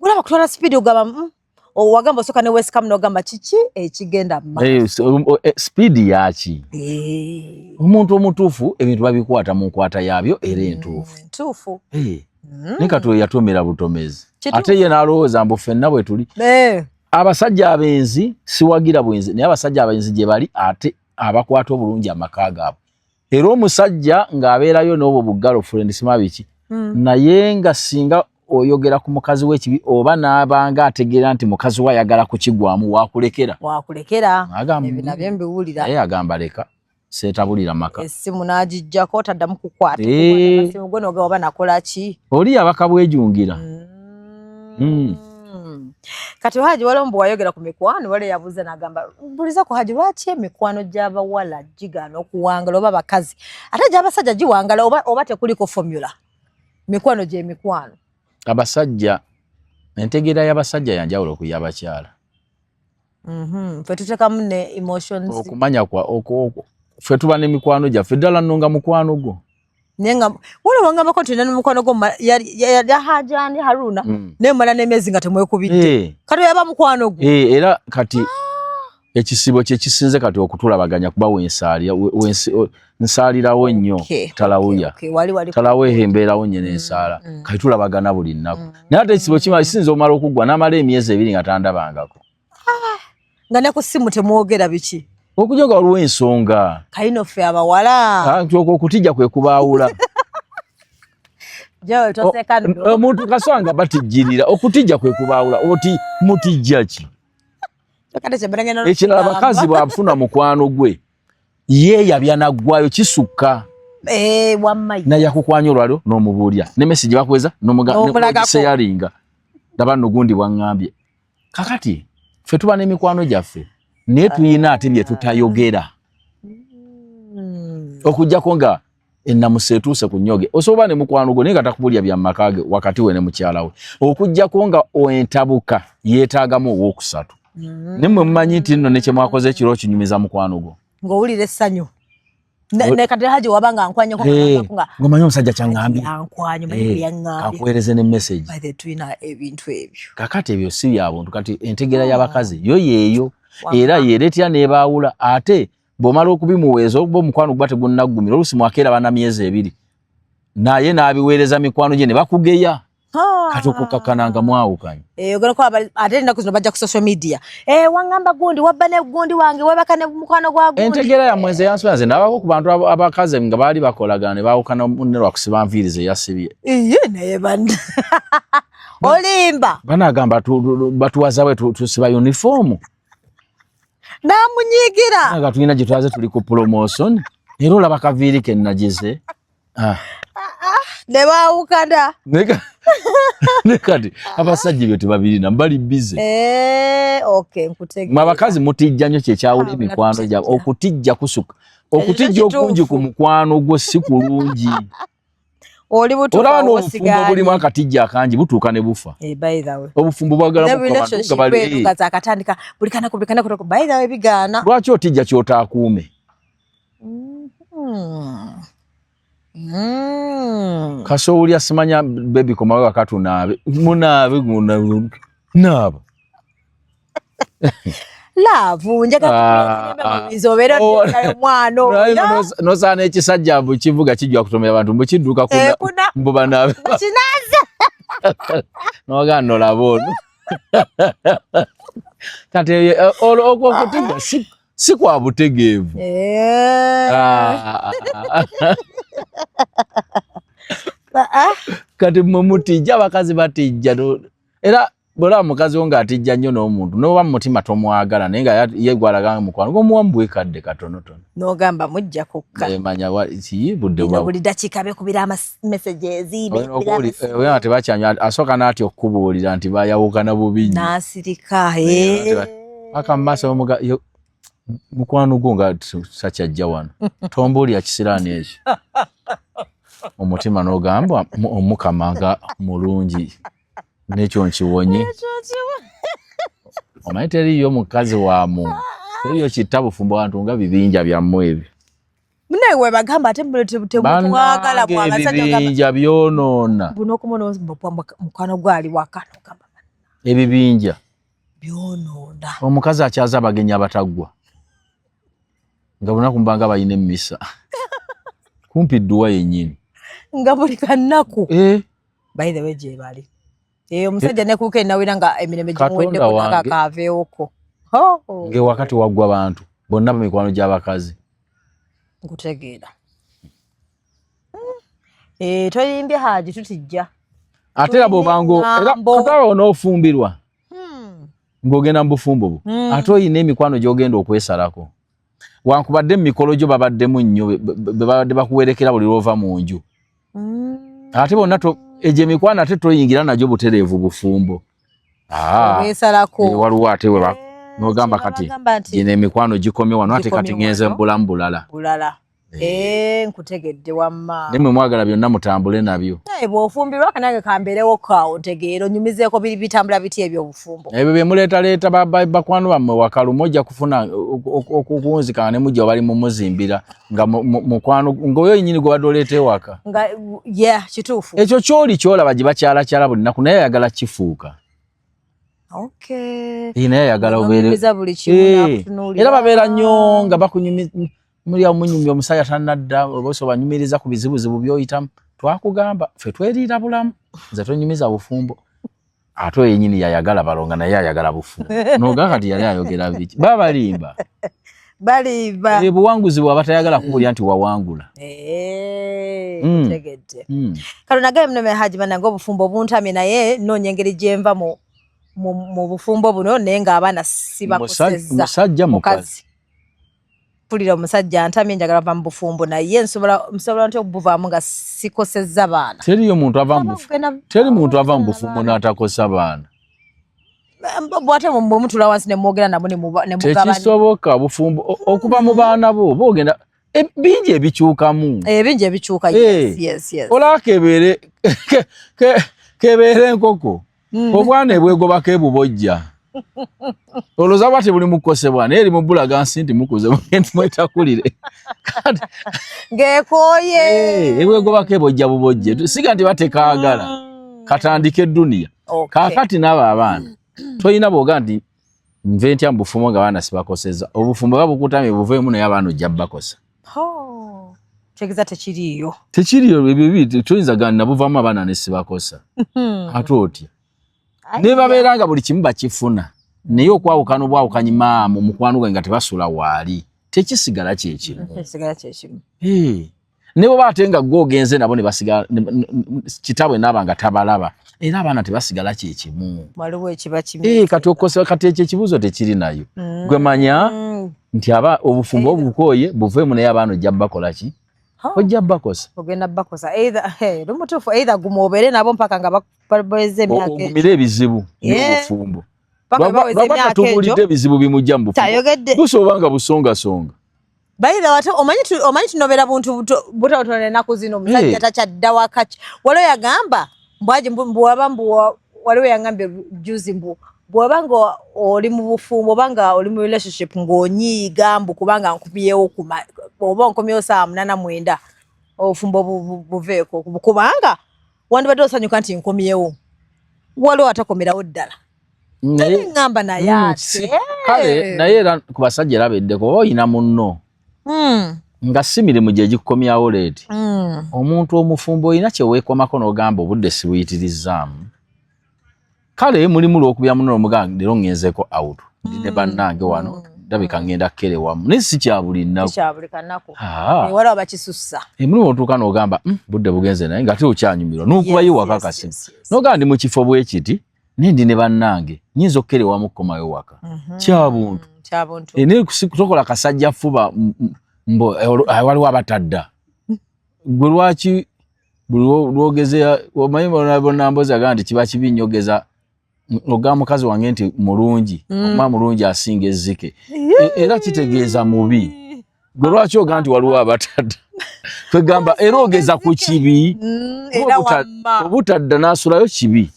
olaba kutwala sipiidi ogamba owagamba osooka ne weesikamu n'ogamba kiki ekigenda mu maaso. Sipiidi yaki? Omuntu omutuufu ebintu babikwata mu nkwata yaabyo era entuufu. Entuufu. Naye kati oyo yatomera butomezi ate ye n'alowooza mbu ffenna bwe tuli. Abasajja abenzi siwagira bwenzi, naye abasajja abenzi gye bali ate abakwata obulungi amaka gaabwe. Era omusajja ng'abeerayo n'obwo bu girlfriend sima biki, naye nga singa oyogera ku mukazi w'ekibi oba n'abanga ategeera nti mukazi we ayagala kukigwamu, wakulekera. Wakulekera. Ebyo nabyo mbiwulira. Naye agamba leka seetabulira maka. Essimu n'agiggyako taddamu kukwata. Essimu gwe n'ogamba oba nakola ki? Oli abaka bwejungira. Kati Haji waliwo mbu wayogera ku mikwano, waliwo yabuuza n'agamba mbuliza ku Haji lwaki emikwano gy'abawala gigaana okuwangala oba abakazi ate gy'abasajja giwangala oba tekuliko formula mikwano gy'emikwano. Abasajja entegeera y'abasajja yanjawulo ku y'abakyala. Ffe tuteekamu ne emotions. Okumanya kwa ffe tuba n'emikwano gyaffe ddala nno nga mukwano gwo. Naye nga waliwo wangambako nti olina n'omukwano gwo yali Haji ani Haruna naye mumala n'emyezi nga temwekubidde. Kati yaba mukwano gwo. Era kati ekisibo kye kisinze kati okutulabaganya kuba nsaalirawo nnyo talawuya. Talawo embeerawo nnyo n'ensaala. Kati tulabagana buli nnaku. Naye ate ekisibo kisinze omala okuggwa n'amala emyezi 2 nga tandabangako. Nga ne ku ssimu temwogera biki? Okujja nga waliwo ensonga. Kayino ffe abawala. Okutijja kwe kubaawula. Omuntu kasanga batijjirira, okutijja kwe kubaawula, oti mutijja ki? Ekirala abakazi bw'afuna mukwano gwe yeeyabya naggwayo kisukka. Naye akukwanya olwaliro n'omubuulira ne message bakuweza n'omuseyalinga ndaba nno gundi bwaŋŋambye. Kakati ffe tuba n'emikwano gyaffe naye tuyina ate bye tutayogera okuggyako nga ennamusa etuuse ku nnyoge. Osobola ne mukwano gwo naye nga takubulya bya maka ge wakati we ne mukyala we, okuggyako nga entabuka yeetaagamu owookusatu. Naye mmwe mumanyi nti nno ne kye mwakoze ekiro kinyumiza mukwano gwo ng'owulira essanyu. Ne kati Haji wabanga ankwanyeko nga ng'omanyi omusajja kyaŋŋambye. Ankwanye, omanyi bye yaŋŋambye. Kankuweereze ne message. By the way, tulina ebintu ebyo. Kakati ebyo si bya buntu. Kati entegeera y'abakazi yo yeeyo era yeereetera n'ebaawula. Ate bw'omala okubimuweeza oba omukwano guba tegunnaggumira, oluusi mwakeera bana myezi 2 naye n'abiweereza mikwano gye ne bakugeya. Kati okukakkana nga mwawukanye. Ogenda kuba ate ennaku zino bajja ku social media. Wangamba gundi, wabba ne gundi wange, webaka ne mukwano gwa gundi. Entegeera yammwe nze yansula, nze nabako ku bantu abakazi nga baali bakolagana ne baawukana munne lwa kusiba nviiri ze yasibye. Iye, naye banna. Olimba. Banaagamba batuwaza bwe tusiba uniform. N'amunyiigira. Nga tulina gye twaze tuli ku promotion, era olaba kaviiri ke nagize. Ne baawukana. Ne kati abasajja ebyo tebabirina, bali busy. Okay, nkutegeera. Mwe abakazi mutijja nnyo kye kyawula emikwano gyabwe. Okutijja kusuka. Okutijja okungi ku mukwano gwo si kulungi. Oli butuuka Olaba n'obufumbo osigaanye. bulimu akatijja akangi butuuka ne bufa. By the way. Obufumbo bwagala Ne mukama, nga relationship bali, eno nga zaakatandika, buli kanaku, buli kanaku, by the way bigaana. Lwaki otijja ky'otaakuume? Kasoowulya simanya baby komawo waka tunaabe. Munaabe, naaba. Love, njagala kukulembe obeera oddayo mwana oyo. Nosaana ekisajja mbu kivuga kijja kutomera abantu, mbu kidduka Kuna. mbu banaabe. Kinaaze. N'ogamba nolaba ono. Kati olwo okwo okutijja si kwa butegeevu. Kati mmwe mutijja, abakazi batijja. Era bw'olaba mukazi wo ng'atijja nnyo n'omuntu, n'oba mu mutima tomwagala, naye nga ye gw'alaga nga mukwano, gw'omuwa mu bwekadde katonotono. N'ogamba mujja kukka. Manya ki, budde Bino bwa- buli dakiika beekubira ama messages, Olina beekubira okuwuli- ama- olina tebakyanywa, asooka n'atya okukubuulira nti bayawukana bubi nnyo. N'asirika, Paka mu maaso mukwano gwo nga takyajja wano. Tombuulira kisiraani ekyo. Omutima n'ogamba, Omukama nga mulungi. Nekyo nkiwonye. Omanyi teriyo mukazi wa mu teriyo kitta bufumbo bantu nga bibinja byammwe ebyo. Munaye webagamba ate temutwagala bwabasajja ebibinja byonoona. Buno okumona mukwano gwali waka nogamba ebibinja byonoona. Omukazi akyaza abagenyi abataggwa nga bunaku mbanga balina emmisa kumpi dduwa yennyini nga buli kanaku eh. By the way gyebali eh, omusajja nekuuka enawera nga emirembe gimuweddeko nakakaaveewoko ngewakati waggwa bantu bonna bamikwano gy'abakazi nkutegeera. Eh, toyimbye Haji tutijja ate era bwobanga era katawa onoofumbirwa ng'ogenda mu bufumbo bwo ate oyina emikwano gy'ogenda okwesalako wankubadde mu mikolo gyo babaddemu nnyo be babadde bakuwerekera buli lwova mu nju ate bonna egyo emikwano ate toyingira nagyo butereevu bufumbo. Ah, eh, waliwo ate we eh, nogamba kati gino emikwano gikomye wano ate kati ngenze mbulamu bulala bulala. Eh, nkutegedde wamma. Naye mwe mwagala byonna mutambule nabyo. Naye bw'ofumbirwa kanange kambeerewo kaawo ntegeera onyumizeeko biri bitambula biti eby'obufumbo. Ebyo bye muleetaleeta bakwano bammwe waka lumu ojja kufuna okuwunzika nga ne mujja bali mumuzimbira nga mukwano ng'oyo yennyini gwe badde oleeta ewaka. Nga yeah, kituufu. Ekyo ky'oli ky'olaba gye bakyalakyala buli nnaku naye ayagala kifuuka. Okay. Naye ayagala obeere. Era babeera nnyo nga bakunyumiza muli awo munyumya omusajja tannadda oba obanyumiriza ku bizibuzibu by'oyitamu twakugamba ffe tweriira bulamu nze tonyumiza bufumbo ate oyo yenyini yayagala balonga naye ayagala bufumbo noga kati yali ayogera biki babalimba balimba buwanguzi bwaba tayagala kubulya nti wawangula eh, ntegedde kano nagaye munome Haji banange obufumbo buntamye naye noonya engeri gyenva mu bufumbo buno naye ng'abaana sibakosezza musajja mukazi mpulira omusajja ntamye njagala va mu bufumbo naye nsobola ntya okubuvaamu nga sikosezza baana. Teriyo muntu ava mu bufumbo teri muntu ava mu bufumbo n'atakosa baana. Bwate bwe mutula wansi ne mwogera nabo ne mugabana. Tekisoboka bufumbo okuva mu baana bo boogenda bingi ebikyukamu. Bingi ebikyuka yes yes yes. Olaba kebeere kebeere enkoko. Obwana ebwegobako ebubojja olowooza bwa tebuli mukukosebwa naye eri mubulaga nsi nti mukuze mwetakulire ng'ekooye ebwegobako ebojja bubojje siga nti batekaagala katandike eduniya kaakati n'abo abaana tolina bwoga nti nve ntya mu bufumbo nga abaana sibakoseza obufumbo babukutamye buveemu naye abaana ojja bakosa. Tegeza tekiriiyo tekiriyo ebyo bibi toyinza gana nabuvaamu abaana ne sibakosa ate otya ne babeera nga buli kimu bakifuna naye okwawukana obwawukanyi maama omukwano gwange nga tebasula waali tekisigala kyekimu ne bweba ate nga gwe ogenze nabo ne basigala kitabwe naaba nga tabalaba era abaana tebasigala kyekimu kati okosa kati ekyo ekibuuzo tekiri nayo gwe manya nti aba obufumbo obukooye buveemu naye abaana ojja bakola ki ojja bakosa ogenda bakosa either lumutuufu either guma obeere nabo mpaka nga baweze emyaka ogumire ebizibu by'obufumbo lwaba tatubuulidde ebizibu bimujja mu bufumbo busobola nga busongasonga. By the way, omanyi tunobera buntu butonotono ennaku zino omusajja takyadda waka. Waliwo yagamba mbwaji mbu waliwo yangambye juzi mbu bw'oba nga oli mu bufumbo oba nga oli mu relationship ng'onyiiga mbu kubanga nkumyewo oba nkomyewo ssaawa 8 9 obufumbo buveeko kubanga wandibadde osanyuka nti nkomyewo waliwo atakomerawo ddala. Ngamba naye ate kale naye era ku basajja era beddeko oba oyina munno nga si mirimu gye gikukomyawo leeti omuntu omufumbo olina kye weekomako n'ogamba obudde sibuyitirizzaamu kale mulimu lwokubya munno n'omugamba leero ŋŋenzeeko out ndi ne bannange wano ndabika ŋŋenda kkere wamu naye si kya buli nnaku. Waliwo abakisussa. Mulimu otuuka n'ogamba budde bugenze naye ng'ate okyanyumirwa n'okubayo waka kasimu n'ogamba ndi mu kifo bwe kiti naye ndi ne bannange nnyinza okukeera ewamu kukomayo waka kyabuntu naye tokola kasajja fuba mbu waliwo abatadda gwe lwaki buli lwogeze omanyi bonambozi agamba nti kiba kibi nnyo ogeza ogamba mukazi wange nti mulungi omwana mulungi asinga ezzike era kitegeeza mubi. Gwe lwaki oga nti waliwo abatadda? Kwegamba era ogeza ku kibi. Obutadda n'asulayo kibi.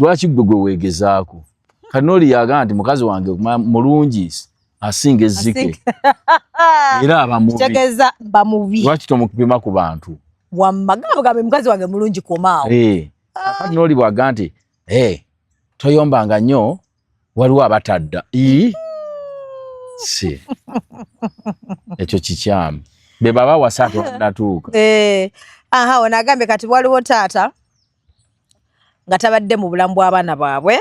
Lwaki gwe gwe weegezaako? Kati n'oli yagamba nti mukazi wange mulungi asinga ezzike. Era aba mubi. Kitegeeza mba mubi. Lwaki tomupima ku bantu? Wamma gamba gambe mukazi wange mulungi komaawo. Kati n'oli bw'agamba nti toyombanga nnyo waliwo abatadda. Si ekyo kikyamu. Be baba wasa tonnatuuka. Aha, ono agambye kati waliwo taata nga tabadde mu bulamu bw'abaana baabwe,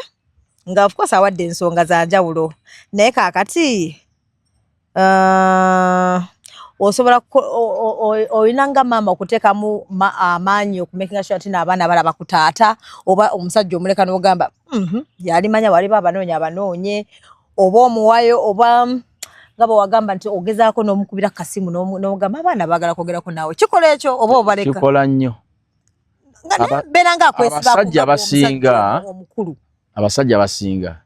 nga of course awadde ensonga za njawulo, naye kaakati osobola olina nga maama okuteekamu amaanyi okumakinga sure nti n'abaana balaba ku taata, oba omusajja omuleka n'ogamba yalimanya waliba abanoonye abanoonye, oba omuwayo, oba nga bwe wagamba nti ogezaako n'omukubira kasimu n'ogamba abaana baagala kwogerako naawe, kikola ekyo oba obaleka? Kikola nnyo. Beera nga akwesibaako Abasajja abasinga omukulu. Abasajja abasinga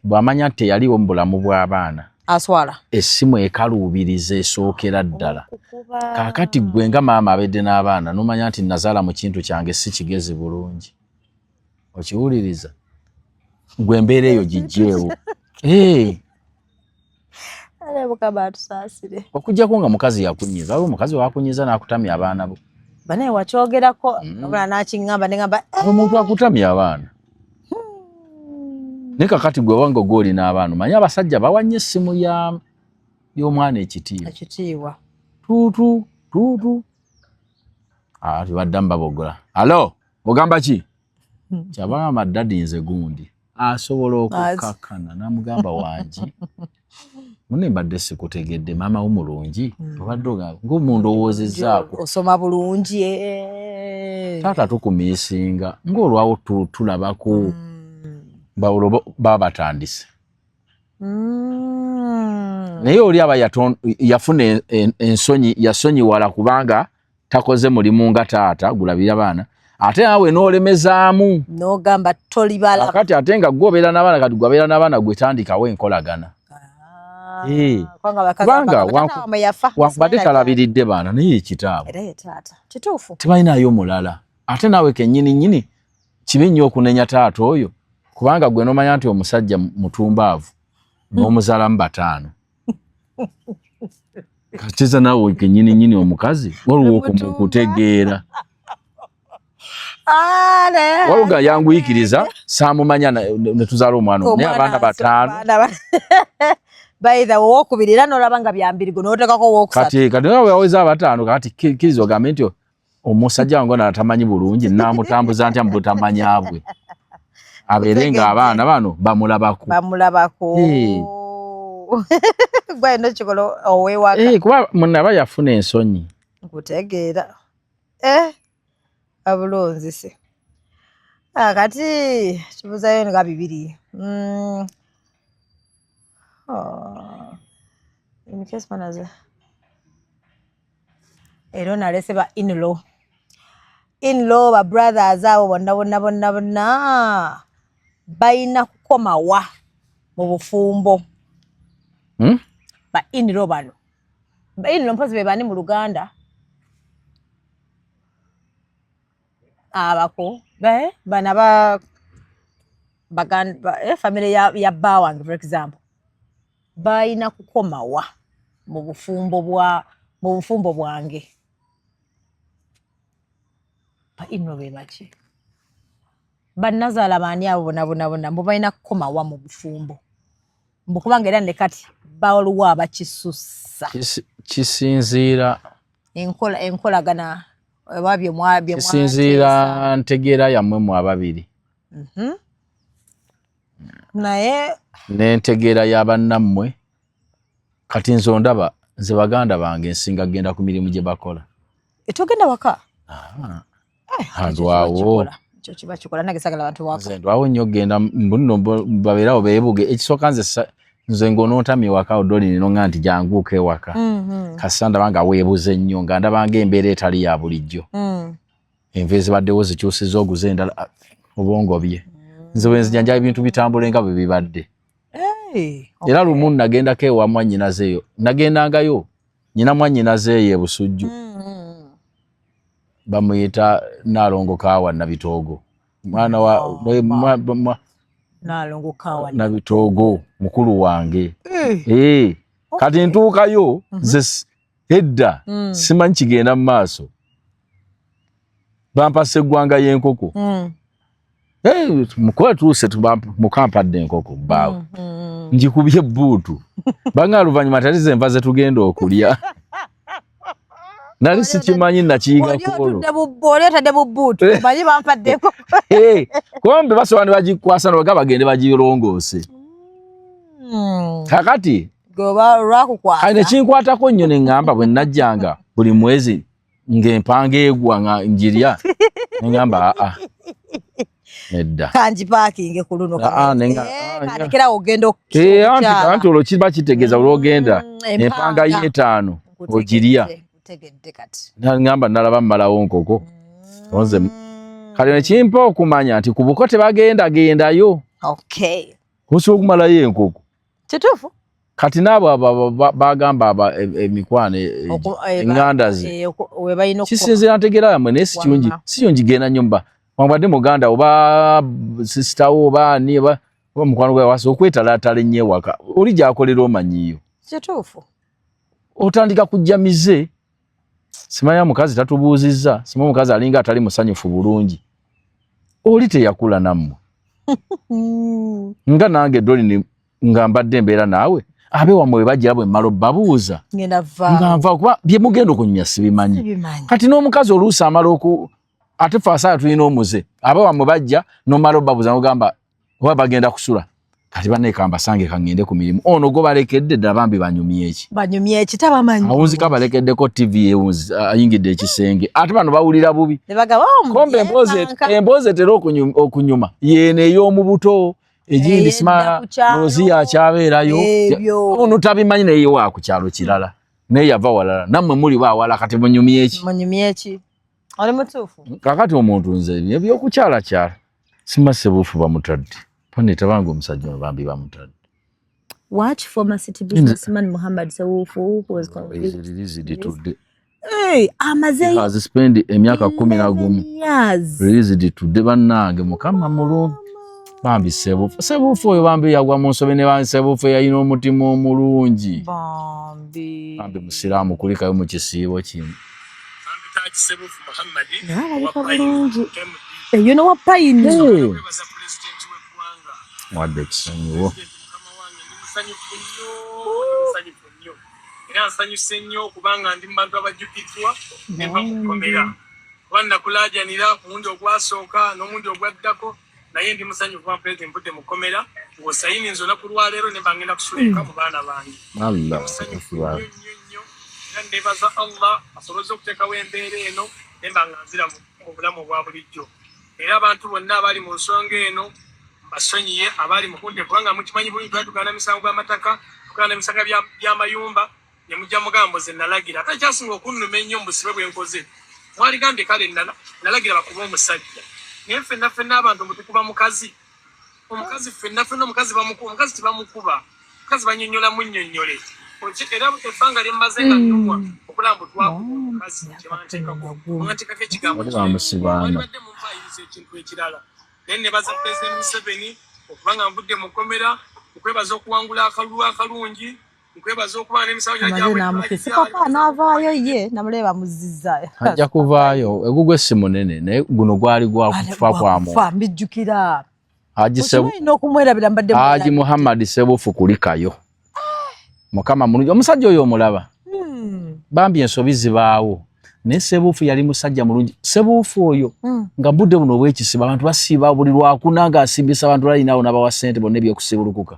bw'amanya nti teyaliwo mu bulamu bw'abaana aswala, essimu ekaluubiriza esookera ddala. Kaakati ggwe nga maama abedde n'abaana n'omanya nti nazaala mu kintu kyange si kigezi bulungi, okiwuliriza ggwe embeera eyo gijjeewo. Okuggyako nga mukazi yakunyiza, waliwo omukazi wakunyiza n'akutamya abaana bo. Banaye wakyogerako omulala n'akiŋŋamba ne ŋŋamba omuntu akutamya abaana. Naye kakati gwe wange gw'oli n'abaana omanyi abasajja bawanye essimu y'omwana ekitiibwa. Ekitiibwa. Tuutu tuutu. Tebaddamu babogola. Alo, ogamba ki? Kyabagamba daddy nze gundi. Asobola okukakkana n'amugamba wangi. Munne mbadde sikutegedde maama wo mulungi. Obadde ogamba ng'omundowoozezzaako. Osoma bulungi. Taata tukumiisinga ng'olwawo tulabako. Baba batandise. Naye oli aba yafuna ensonyi, yasonyiwala kubanga takoze mulimu nga taata gulabira baana, ate naawe n'olemezaamu n'ogamba tolibala. Kati ate nga gwe obeera n'abaana, kati gwe abeera n'abaana gwe tandikawo enkolagana. Kubanga wankubadde talabiridde baana naye ekitaabwe tebalinayo mulala, ate naawe kennyini nnyini kibi nnyo okunenya taata oyo, kubanga gwe n'omanya nti omusajja mutumbaavu n'omuzaalamu bataano. Katiza naawe kennyini nnyini omukazi waliwo okutegeera. Waluga yanguyikiriza saamumanya ne tuzaala omwana naye abaana bataano. By the way, owokubiri era n'olaba nga byambirigo n'oteekako owokusatu. Kati kati nawe waweza abataano, kati kkiriza ogambe nti omusajja wange ono atamanyi bulungi naamutambuza ntya mu butamanya bwe, abeere nga abaana bano bamulabako. Bamulabako. Gwe alina okikola ow'ewaka. Kuba munne yafuna ensonyi. Nkutegeera. Abulonzise. Kati tubuzayo nga bibiri. In case manager. Era onalese ba in-law. In-law ba brothers abo bonna bonna bonna bonna balina kukomawa mu bufumbo. Ba in-law bano. Ba in-law mpozi be bani mu Luganda? Abako bana ba baganda family ya bba wange for example balina kukomawa mu bufumbo bwa mu bufumbo bwange. Ba in-law be baki? Bannazaala baani abo bonna bonna bonna mbu balina kukomawa mu bufumbo, mbu kubanga era ne kati baliwo abakisussa. Kisinziira enkolagana oba bye kisinziira ntegeera yammwe mu ababiri. Naye n'entegeera ya bannammwe. Kati nze ondaba nze baganda bange nsinga kugenda ku mirimu gye bakola. Togenda waka? Ndwawo. Ekyo kiba kikola nange sagala bantu waka. Nze ndwawo nnyo okugenda mbuno babeerawo beebuge. Ekisooka nze ng'onontamye waka odoli nonga nti janguuka ewaka. Kasita ndaba nga weebuze nnyo, nga ndaba ng'embeera etali ya bulijjo. Enva ezibaddewo zikyusizza oguze endala obwongo bye. Nze bwe nzija njala ebintu bitambule nga bwe bibadde. Era lumu nagendako ewa mwannyinaze eyo, nagendangayo Nyina mwannyinaze eyo e Busujju. Bamuyita Naalongo Kaawa Nabitoogo. Mwana wa Oh, Naalongo Kaawa Nabitoogo mukulu wange. Eh. Eh. Kati ntuukayo nze edda simanyi kigenda mu maaso. Bampa sseggwanga y'enkoko. Hey, mukuba tuuse mukampadde enkoko bbaawe. Ngikubye ebbuutu. Banga oluvannyuma tali ze nva ze tugenda okulya. Nali sikimanyi nakiyiga ku olwo. Oli otadde mu bbuutu, omanyi bampadde enkoko. Hey, kumbe basobola ne bagikwasa ne bagamba bagende bagirongoose. Kakati lwakukwasa. Ne kinkwatako nnyo ne ŋŋamba bwe najjanga buli mwezi ng'empanga egwa nga njirya ne ŋŋamba aa nedda. Kangi paakinge ku luno. Kandekera ogenda okukyala. Anti olwo kiba kitegeeza olwogenda empanga y'etaano ogirya. Nkutegedde kati. Ŋŋamba nalaba mmalawo nkoko. Nze kale ne kimpa okumanya nti ku buko tebagenda gendayo. Osobola okumalayo enkoko. Kituufu. Kati n'abo bagamba emikwano eŋŋanda ze kisinziira ntegeera yammwe naye si kirungi genda nnyo mba wambadde muganda oba sister wo oba ani oba mukwano gwe wasa okwetalaatala ennyo ewaka oli gy'akolera omanyiyo. Kituufu. Otandika kujja mize simanya mukazi tatubuuzizza simanya omukazi alinga atali musanyufu bulungi oli teyakula nammwe nga nange Dolini nga mbadde embeera naawe abe wammwe bwe bajja bwe mmala obbabuuza nga nva kuba bye mugenda okunyumya sibimanyi. Kati n'omukazi oluusi amala oku ate ffe abasaala tulina omuze abe wammwe bajja n'omala obbabuuza n'ogamba oba bagenda kusula kati banne kambasange kaŋŋende ku mirimu ono gwo balekedde ddala bambi banyumye eki banyumye eki tabamanyi awunzika balekeddeko TV ayingidde ekisenge ate bano bawulira bubi kombe emboozi etera okunyuma yeeno ey'omu buto egindi simala Roziya akyabeerayo ono tabimanyi naye wa ku kyalo kirala naye yava walala nammwe muli baawala kati munyumye eki munyumye eki oli mutuufu kakati omuntu nze ebyokukyalakyala sima Sebuufu bamutadde pane tabanga omusajja ono bambi bamutadde. Watch former city businessman Muhammad Sewufu who was convicted. Today. Hey, amaze has spent emyaka 11 released today bannange Mukama mulungi bambi Sebuufu Sebuufu oyo bambi yagwa mu nsobi ne bambi Sebuufu yalina omutima omulungi bambi bambi musiraamu kulikayo mu kisiibo kino. Alabika bulungi eyo nowa payini. Wadde ekisonyiwo era nsanyuse nnyo okubanga ndi mu bantu abajjukiddwa nenva mu kkomera kuba nakulaajanira ku mulundi ogwasooka n'omulundi ogwaddako naye ndi musanyufu kuba pulezidenti nvudde mu kkomera ng'osayininze olunaku lwaleero ne mba ngenda kusuleka mu baana bange. Musanyufu nnyo nnyo nnyo era nebaza Allah asobozza okuteekawo embeera eno ne mba nga nzira mu bulamu obwa bulijjo era abantu bonna abali mu nsonga eno mbasonyiye abali mu kunte kubanga mukimanyi bulungi twali tugaana misango gw'amataka tugaana misango by'amayumba ne mujja mugambo ze nalagira ate ekyasinga okunnuma ennyo mu busibe bwe nkoze mwaligambye kale nalagira bakuba omusajja naye ffenna ffenna abantu mbu mukazi omukazi ffenna ffenna omukazi bamukuba omukazi tebamukuba omukazi banyonnyola munnyonnyole era ebbanga lye mmaze nga nnumwa okulaba mbu twakuba omukazi kyebanteekako banteekako ekigambo bamusibana badde mumpaayiriza ekintu ekirala naye nebaza Pulezidenti Museveni okubanga nvudde mu kkomera nkwebaza okuwangula akalulu akalungi nkwebaza okuba n'emisango amaze n'amukisa papa n'avaayo ye namuleba muzizza. Ajja kuvaayo egugwe si munene naye guno gwali gwa kufa kwa muntu. Mbijjukira. Haji Okimanyi okumwerabira mbadde Haji Muhammad Sebufu kulikayo. Mukama mulungi omusajja oyo omulaba. Bambi ensobi zibaawo naye Sebuufu yali musajja mulungi. Sebuufu oyo nga budde buno obwekisiba abantu basiiba buli lwakuna ng'asimbisa abantu layini awo n'abawa ssente bonna ebyokusibulukuka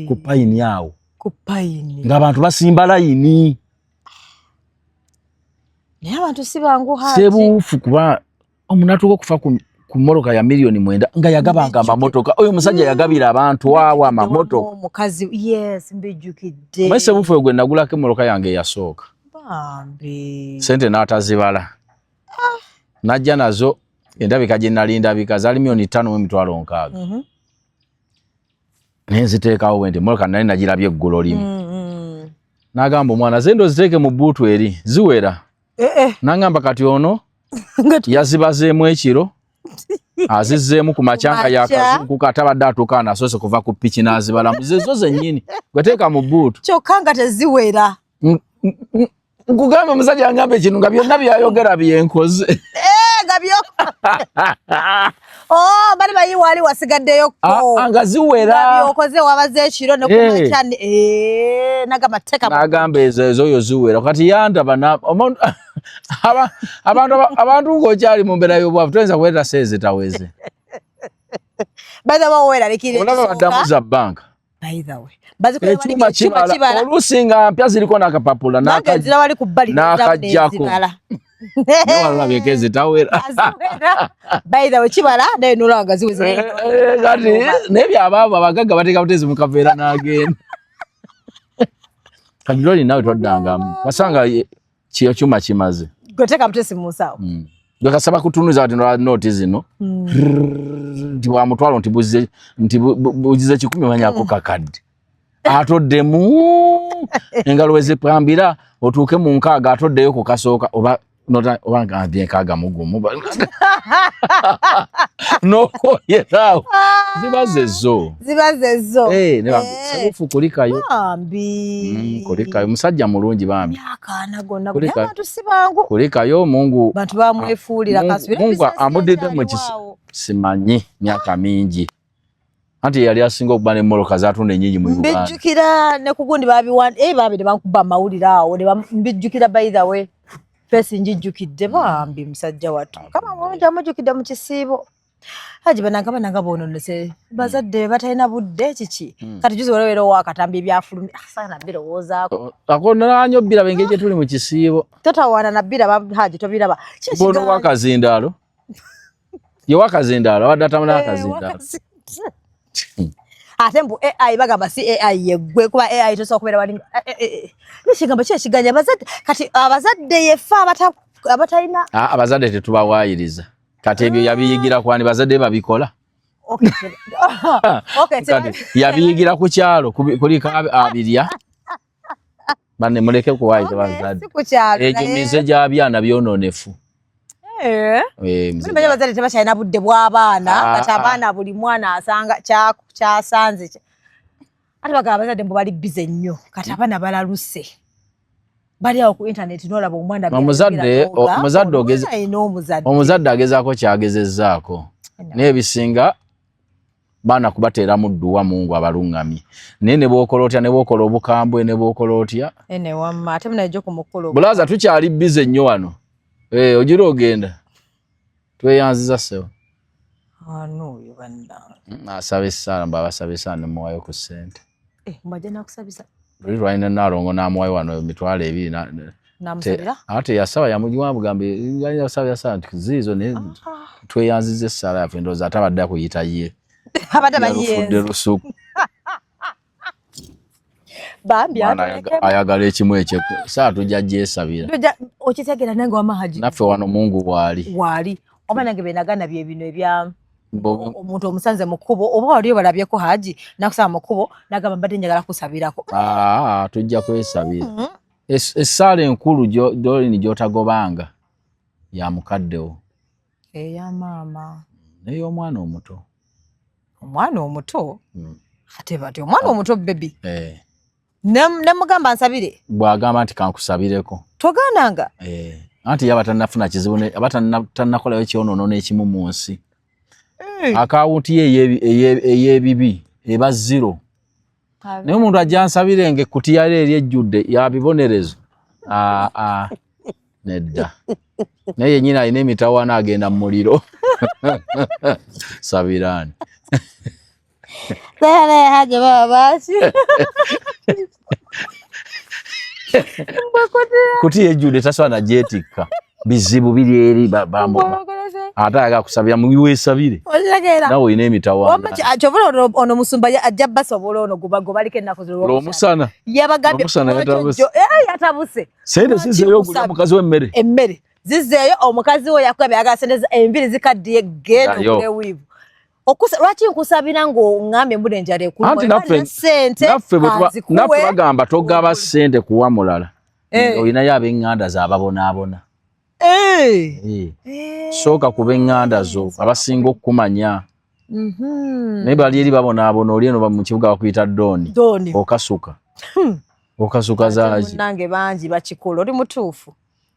ku payini awo ku payini ng'abantu basimba layini. Naye abantu si bangu Haji. Sebuufu kuba omuntu okufa ku mmotoka ya miliyoni 9 nga yagabanga amamotoka oyo omusajja yagabira abantu awo amamotoka. Omukazi yes mbijjukidde. Omanyi Sebuufu oyo gwe nagulako emmotoka yange eyasooka. Bambi. Sente n'atazibala najja nazo endabika gye nali ndabika zaali miliyoni 5 mu 60,000. Naye nziteekawo bwe nti emmotoka nali nagirabye eggulo limu. N'agamba omwana zendo ziteeke mu bbuutu eri ziwera. Eh, eh. N'angamba kati ono yazibazeemu ekiro azizzeemu ku makya nga yakazuukuka atabadde atuuka wano asoose kuva ku piki n'azibalamu zezo zennyini gweteeka mu bbuutu kyokka nga teziwera. Nkugamba omusajja yangamba ekintu nga byonna byayogera byenkoze. Eh, nga byo oh, bali bayi wali wasigaddeyo ko ah, ah, nga ziwera nga byokoze wabaze ekiro ne kumakya eh. eh nagamba teka nagamba ezo ezo yo ziwera kati yandaba na abantu abantu ng'okyali mu mbeera y'obwavu toyinza kuleeta seeze taweze. By the way, weeraliikirira olaba baddamu za banka. By the way, ekyuma kibala oluusi nga mpya ziriko n'akapapula n'akajjako newalulabyeko ezitawera. By the way, kibala naye nolaba nga ziweze. Eh, eh, kati naye byabaabo abagagga bateeka butezi mu kaveera n'agenda. Kati loli nawe twaddangamu wasanga kiyo kyuma kimaze gweteka butesi mu nsawo hmm. Gwe kasaba kutunuza kati nolaba nooti zino hmm. nti wa mutwalo nti buzize nti buzize 100 manyako hmm. kakadde atoddemu engalo wezipambira otuuke mu nkaaga atoddeyo ku kasooka oba oba ngambye nkaaga mugumu nokoyeraawo ah, ziba zezo ziba zezo eh, eh. Kulikayo bambi kulikayo musajja mulungi bambi abantu si bangu kulikayo Mungu bantu bamwefuulira kasubira Mungu amudidde mu kisa simanyi myaka mingi anti yali asinga okuba n'emmoloka zatunda ennyingi mu Uganda. Mbijjukira ne ku gundi babiwan eh babi ne bankuba amawulire awo ne mbijjukira by the way face njijjukidde bambi musajja wattu kama mulungi amujjukidde mu kisiibo. Haji bananga bananga boononese bazadde batalina budde kiki hmm. kati juzi waliwo era owakatambi ebyafulumye ah, saana birowoozaako ako nanyo biraba engeri gye tuli mu kisiibo totawaana na biraba Haji tobiraba bono wakazindaalo ye wakazindaalo abadde atambula eh, akazindaalo ate mbu AI bagamba si AI yeggwe kuba AI tosobola kubeera wali eh, eh, nekigambo ki ekiganya abazadde kati abazadde yeffe abatalina ah, abazadde tetubawaayiriza kati ebyo yabiyigira kwani bazadde babikola yabiyigira ku kyalo kuliko abirya bane muleke kuwayiza bazadde egyo mize gya byana byononefu eh. Eh, abazadde tebakyalina budde bw'abaana ah, kati ah. abaana buli mwana asanga kyasanze ate bagamba abazadde mbu bali bize nnyo kati abaana balaluse bali awo ku internet nolaba omwana omuzadde agezaako kyagezezzaako naye ebisinga baana kubateeramu dduwa Mungu abalungamye naye ne bwokola otya ne bwokola obukambwe ne bwokola otya bulaza tukyali bize nnyo wano eh, ogira ogenda tweyanziza ssebo asaba essaala mbu abasaba essaala nemuwayo ku ssente eh, luli lwalina naalongo n'amuwayo wano emitwalo ebiri ate yasaba yamugiwa bugambe yasaba yasaba nti ziizo naye ah. tweyanziza essaala yaffe ndowooza ate abadde akuyita ye yalufudde lusuku bambi ayagala ekimu ekyo saa tujja gyesabira okitegera nange wama haji naffe wano Mungu waali waali oba nange benagana bye bino ebya omuntu omusanze mu kkubo oba waliyo balabyeko haji nakusaba mu kkubo nagamba mbadde njagala kusabirako ah, tujja kwesabira mm-hmm. Essaala enkulu gyolini gyotagobanga ya mukaddewo eya maama ney'omwana omuto omwana omuto mm. ate bati omwana omuto bebi eh. Nemugamba nsabire bwagamba nti kankusabireko togananga eh. Anti yaba tannafuna kizibu aba tannakolayo kyonoono n'ekimu mu nsi eh. Akawunti ye ey'ebibi eba zero naye omuntu ajja nsabire nga ekkutiya eri ejjudde ya bibonerezo ah, ah, nedda naye yennyini alina emitawaana agenda mu muliro sabiraani kutiya ejjudde tasobola nagyetikka bizibu biri eri ate ayagala kusabira muwesabire nawe olina emitawaana kyova ono musumba ajja basobola ono gubaliko ennaku omusana yabagambye yatabuse sente zizeeyo ogulya mukazi w'emmere emmere zizeeyo omukazi we yakugambye ayagala sente enviiri zikaddiye genda ogule wiivu Lwaki nkusabira ng'oŋŋambye mbuna enjala ekuluma? Anti Sente naffe kanzikuwe. naffe bagamba togaba ssente kuwa mulala. Eh. Olinayo ab'eŋŋanda zo ababonaabona. Eh. Eh. Eh. Sooka ku b'eŋŋanda zo abasinga okukumanya. Naye bali eri babonaabona, oli eno mu kibuga bakuyita Dooni. Dooni. Okasuka. Okasuka zaaki? Munnange bangi bakikola, oli mutuufu.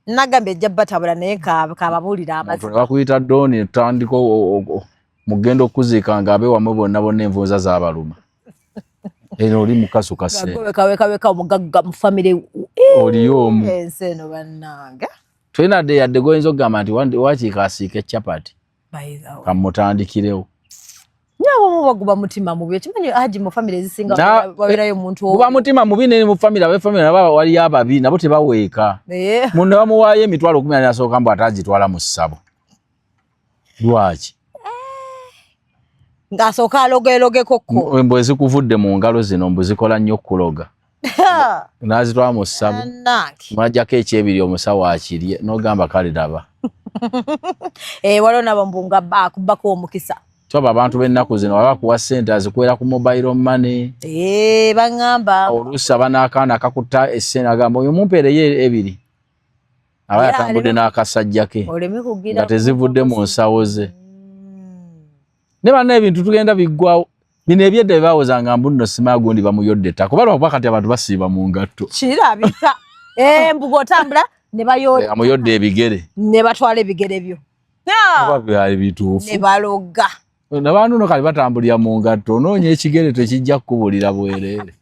Nagambye ejja batabula naye kababuulira Omuntu amazima. ne bakuyita Dooni otandika mugenda okuziika nga abeewamwe bonna bonna envunza zaabaluma. Eno oli mukasuka ssente. Wekawekaweka omugagga mu famire. Oliyo omu. Ensi eno bannange. Tolina dde yadde gwoyinza okugamba nti wakiika asiike chapati. By the way. Kamutandikirewo. Nabo baguba mutima mubi. Okimanyi Haji mu famire ezisinga wabeerayo omuntu Guba mutima mubi ne mu famire, ab'efamire nabo waliyo ababi nabo tebaweeka. Eh. Munno bamuwaayo emitwalo 14 asooka mbu ate agitwala mu ssabo. Lwaki? Ng'asooka alogeerogeko ko. Mbu ezikuvudde mu ngalo zino mbu zikola nnyo okuloga. N'azitwala mu ssabo. Bannange. Mwajjako ekyebiri omusawo akirye n'ogamba kale laba. Eh, waliwo nabo mbu nga akubbako omukisa. Twaba abantu b'ennaku zino baba bakuwa ssente azikwera ku mobile money. Eh, baŋŋamba. Oluusi aba n'akaana akakutta essente agamba oyo mumpeereyo ebiri. Aba Era yatambudde n'akasajja ke. Oleme kugira Nga tezivudde mu nsawo ze. Ne banna ebintu tugenda biggwawo. Bino ebyedda bye baawozanga mbu nno simanyi gundi bamuyodde ettaka. Kuba lwakuba kati abantu basiiba mu ngatto. Kirabika. Eh, mbu bw'otambula ne bayoda. Amuyodde ebigere. Ne batwala ebigere byo. Oba byali bituufu. Ne baloga. Nabantu nno kati batambulira mu ngatto, onoonya ekigere tekijja kukubulira bwereere.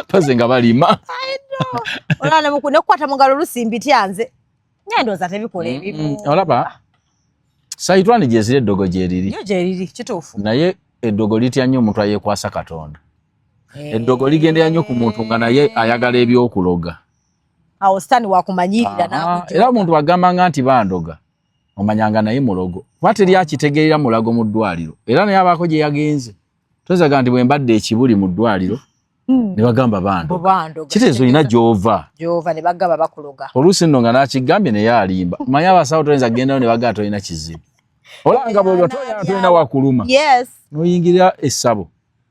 Mpozzi nga balima. Olaba ne kukwata mu ngalo olusi mbitya nze. Naye ndowooza tebikola ebimu. Olaba sayitwani gyeziri eddogo gyeriri. Nnyo gyeriri, kituufu. Naye eddogo litya nnyo omuntu ayeekwasa Katonda. Eddogo ligendera nnyo ku muntu nga naye ayagala ebyokuloga. Awo Sitaani wakumanyirira n'akujja. Era omuntu bagambanga nti bandoga, omanyanga naye mulogo. Kuba teri akitegeerera mulago mu ddwaliro. Era naye abaako gye yagenze. Tozaga nti bwe mbadde ekibuli mu ddwaliro, ne bagamba bandoga. Bandoga. Kitegeeza olina gy'ova. Gy'ova ne bagamba bakuloga. Oluusi nno nga n'akigambye naye alimba. Omanyi abasawo toyinza kugendayo ne bagamba tolina kizibu. Olanga bw'olwa tolina wakuluma. Yes. N'oyingira essabo.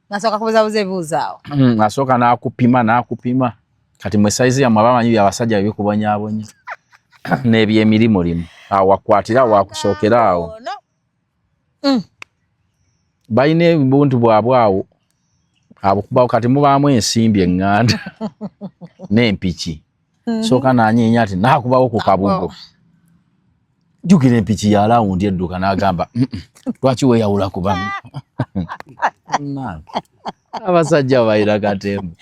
Nasooka kubuzabuza ebibuuzo awo. Asooka n'akupima, n'akupima. Kati mwe sayizi yammwe abamanyi bya basajja bibikubonyaabonya. N'ebyemirimu limu. Awo wakwatira, awo wakusookera awo. Balina ebintu bwabwe awo. Abo kubawo kati mubaamu ensimbi eŋŋanda n'empiki. Sooka n'anyeenya ati n'akubawo ku kabugo. Jjukira empiki ya lawundi edduka n'agamba, lwaki weeyawula ku banno? Abasajja balina katemba.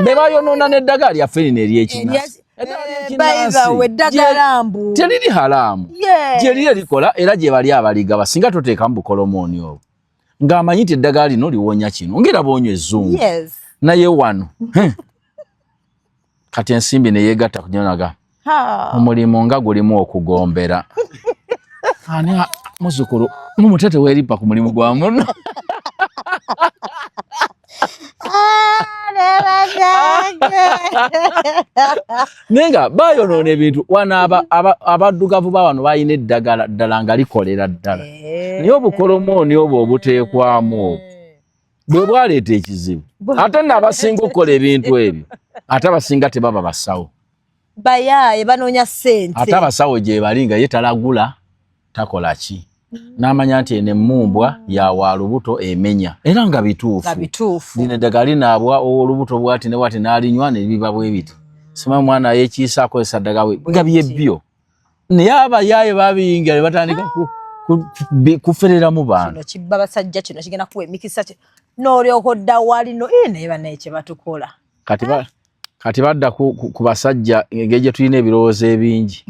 Be bayonoona n'eddagala lyaffe lino ery'ekinnansi. By the way, eddagala mbu. Teriri halaamu. Yes. Gye liri likola era gye bali abaligaba singa toteekamu bukolomooni obwo. Ng'amanyi nti eddagala lino liwonya kino ng'era bw'onywa ezzungu. Yes. Naye wano. Kati ensimbi ne yeegatta ku nyonaga. Omulimu nga gulimu okugombera. Ani muzzukulu mumutete weerippa ku mulimu gwa munno. Naye nga bayonoona ebintu wano abaddugavu ba wano balina eddagala ddala nga likolera ddala. Naye obukolomooni obwo obuteekwamu obwo bwe bwaleeta ekizibu. Ate nno abasinga okukola ebintu ebyo ate abasinga tebaba basawo. Bayaaye banoonya ssente. Ate abasawo gye bali nga ye talagula takola ki. N'amanya nti eno emmumbwa ya wa lubuto emenya era nga bituufu. Nga bituufu. Lino eddagala linaabwa ow'olubuto bw'ati ne bw'ati n'alinywa ne biba bwe biti. Simanyi omwana yeekiisa akozesa ddagala bwe nga bye byo. Naye abayaaye babiyingira ne batandika kufereramu bantu. Kino kibba basajja, kino kigenda kuwa emikisa n'olyoka odda wali no, naye bannaye kye batukola. Kati badda ku basajja engeri gye tulina ebirowoozo ebingi.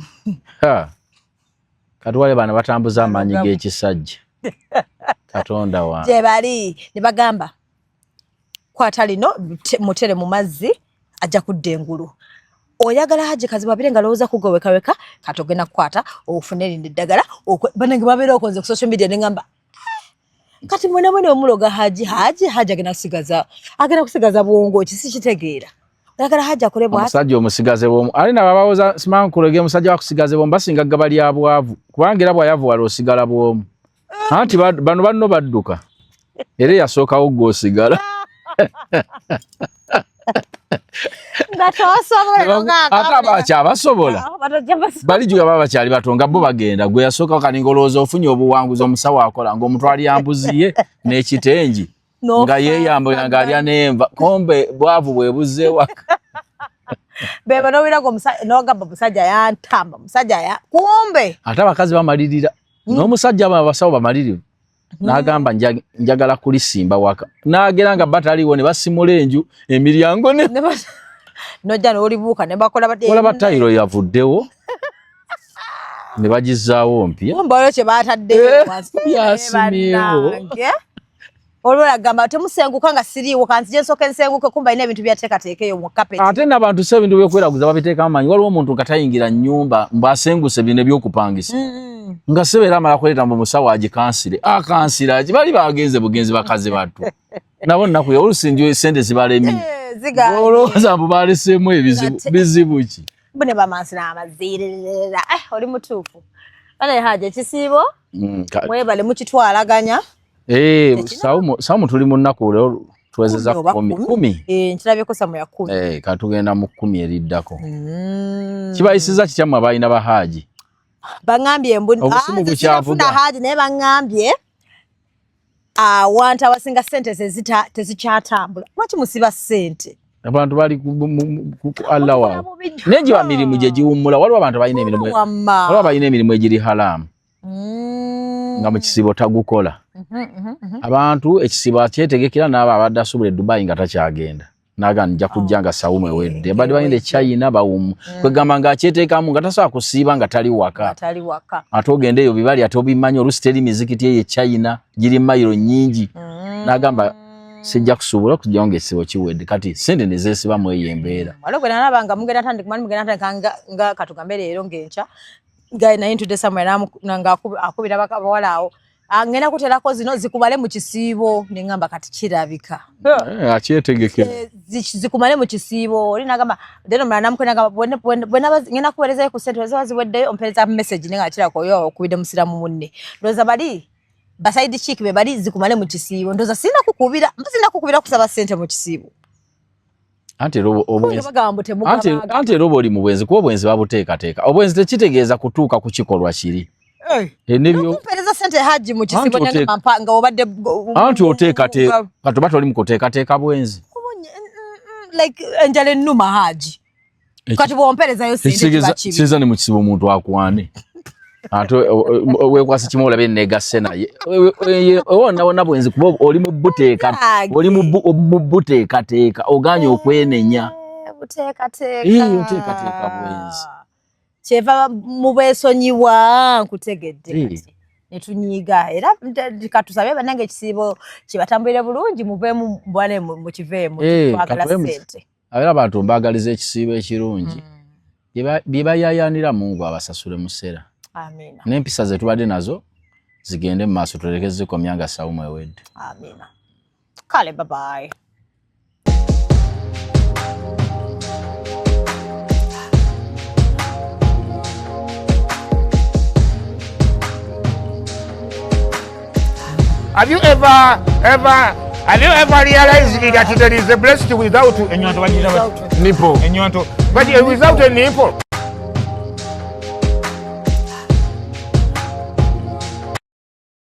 Ha. Kati wale bano batambuza amaanyi g'ekisajja. Katonda wange. Gye bali ne bagamba kwata lino mutere mu mazzi ajja kudda engulu. Oyagala Haji Kazibwe abire nga alowooza ku gwe wekaweka, kati ogenda kukwata ofune lino eddagala, bannange babeera okonze ku social media ne ngamba, kati mwena mwena omuloga Haji, Haji, Haji agenda kusigaza bwongo ki sikitegeera. Oyagala Hajji akole bw'ati? Omusajja omusigaze bwomu ali nabo abawoza simankulege omusajja wakusigaze bwomu basinga ggaba lya bwavu, kubanga era bwayavuwala osigala bwomu. Anti bano banno badduka, era eyasookawo gwe osigala. Nga tosobola. Ate abakyabasobola bali juga baba bakyali bato nga bo bagenda, gwe yasookawo. Kati ng'olowooza ofunye obuwanguzi, omusawo akola ng'omutwalira mbuzi ye n'ekitengi nga yeeyambula ng'alya n'enva, kombe bwavu bwe buzze waka. Beba nowirago nogamba musajja yantamba, musajja ya kumbe. Ate abakazi bamalirira n'omusajja, abasawo bamalirivu, n'agamba njagala kulisimba waka, n'agera nga bataliiwo ne basimula enju emiryango ne Nojja n'olibuuka ne bakola batya? Olaba tayiro yavuddewo ne bagizaawo mpya. Kumbe waliwo kye bataddeyo. Byasimyewo. Olwo agamba temusenguka nga siriiwo, kanzije nsooke nsenguke, kumbe alina ebintu byateekateeka eyo mu kapeti. Ate n'abantu si ebintu byokweraguza babiteekamu manyi. Waliwo omuntu nga tayingira nnyumba mbw'asenguse bino ebyokupangisa, nga sebeera amala kuleeta mbu musawo agikansire, akansira ki? Bali bagenze bugenzi, bakazi battu nabo nnaku olusi nju sente zibalemye. Zigaanye. Olowooza mbu baleseemu ebizibu. Bizibu ki? Bune bamansira amaziirira. Oli mutuufu bane Haja, ekisiibo mwebale mukitwalaganya. Saumu tuli mu nnaku leero tuwezeza 10 oba 10. 10? 10. Nkirabyeko samu ya 10. Katugenda mu 10 eriddako. Kibayisiza kitya abalina bahaaji? Baŋŋambye mbu Obusimu nze bukyavuga. sinafuna Haji, naye baŋŋambye awantu awasinga ssente tezikyatambula. Lwaki musiba ssente? Abantu bali ku Allah waabwe. Bubi nnyo. Naye giba mirimu gye giwummula. Waliwo abantu balina emirimu, Wamma. waliwo abalina emirimu egiri haramu nga mu kisiibo tagukola. Abantu ekisiibo akyetegekera, n'aba abadde asuubula e Dubai nga takyagenda, naga nja kujja nga sawumu ewedde. Abadde balina e China bawumu, kwegamba ng'akyeteekamu nga tasobola kusiiba nga tali waka. Tali waka. Ate ogenda eyo bibali ate obimanyi, oluusi teri mizikiti eyo e China, giri mayiro nnyingi. N'agamba sijja kusuubula okujjawo ng'ekisiibo kiwedde. Kati sente ne zeesibamu eyo embeera. Waliwo gwe nalaba nga mugenda tandika mani, mugenda tandika nga katugambe leero ng'enkya nga naye ntudde somewhere nga akubira abawala awo. Ah, ngenda kuterako zino zikubale mu kisiibo, ne ŋŋamba kati kirabika. Akyetegekera. Zikumale mu kisiibo. Oli nagamba then omulala namukwena nagamba bwe naba ngenda kuweerezayo ku ssente, bwe ziba ziweddeyo ompeereza message, naye nga kirako oyo okubidde musiramu munne. Ndowooza bali ba side chick be bali zikumale mu kisiibo. Ndowooza sirina kukubira, mba sirina kukubira kusaba ssente mu kisiibo. Anti era obwenzi Bagamba mbu temugabaaga. Anti era oba oli mu bwenzi, kuba obwenzi babuteekateeka. Obwenzi tekitegeeza kutuuka ku kikolwa kiri. Kumpeereza ssente Hajji mu kisiibo. Anti nyanga mpa nga obadde Anti oteekateeka, kati oba toli mu kuteekateeka bwenzi. Like enjala ennuma Haji, kati bw'ompeerezayo ssente kiba kibi. Kitegeeza ne mu kisibo omuntu akwane, ate weekwasa kimu olabe negasse naye wonna wonna bwenzi, kuba oli mu buteeka Nange. oli mu buteekateeka, oganye okwenenya. Buteekateeka. Oteekateeka bwenzi. Kyeva mubeesonyiwa, nkutegedde. Kati ne tunyiiga era katusabe bannange ekisiibo kibatambulire bulungi, muveemu bwane mukiveemu. Twagala ssente. Abeera abantu mbaagaliza ekisiibo ekirungi. Bye bayayaanira Mungu abasasule musera. Amiina. N'empisa ze tubadde nazo zigende mu maaso, tuleke zikomya nga sawumu ewedde. Amiina. Kale, bye bye. Have you ever, ever, have you ever realized that there is a blessed without a Nipple. Enyonto, but without a nipple?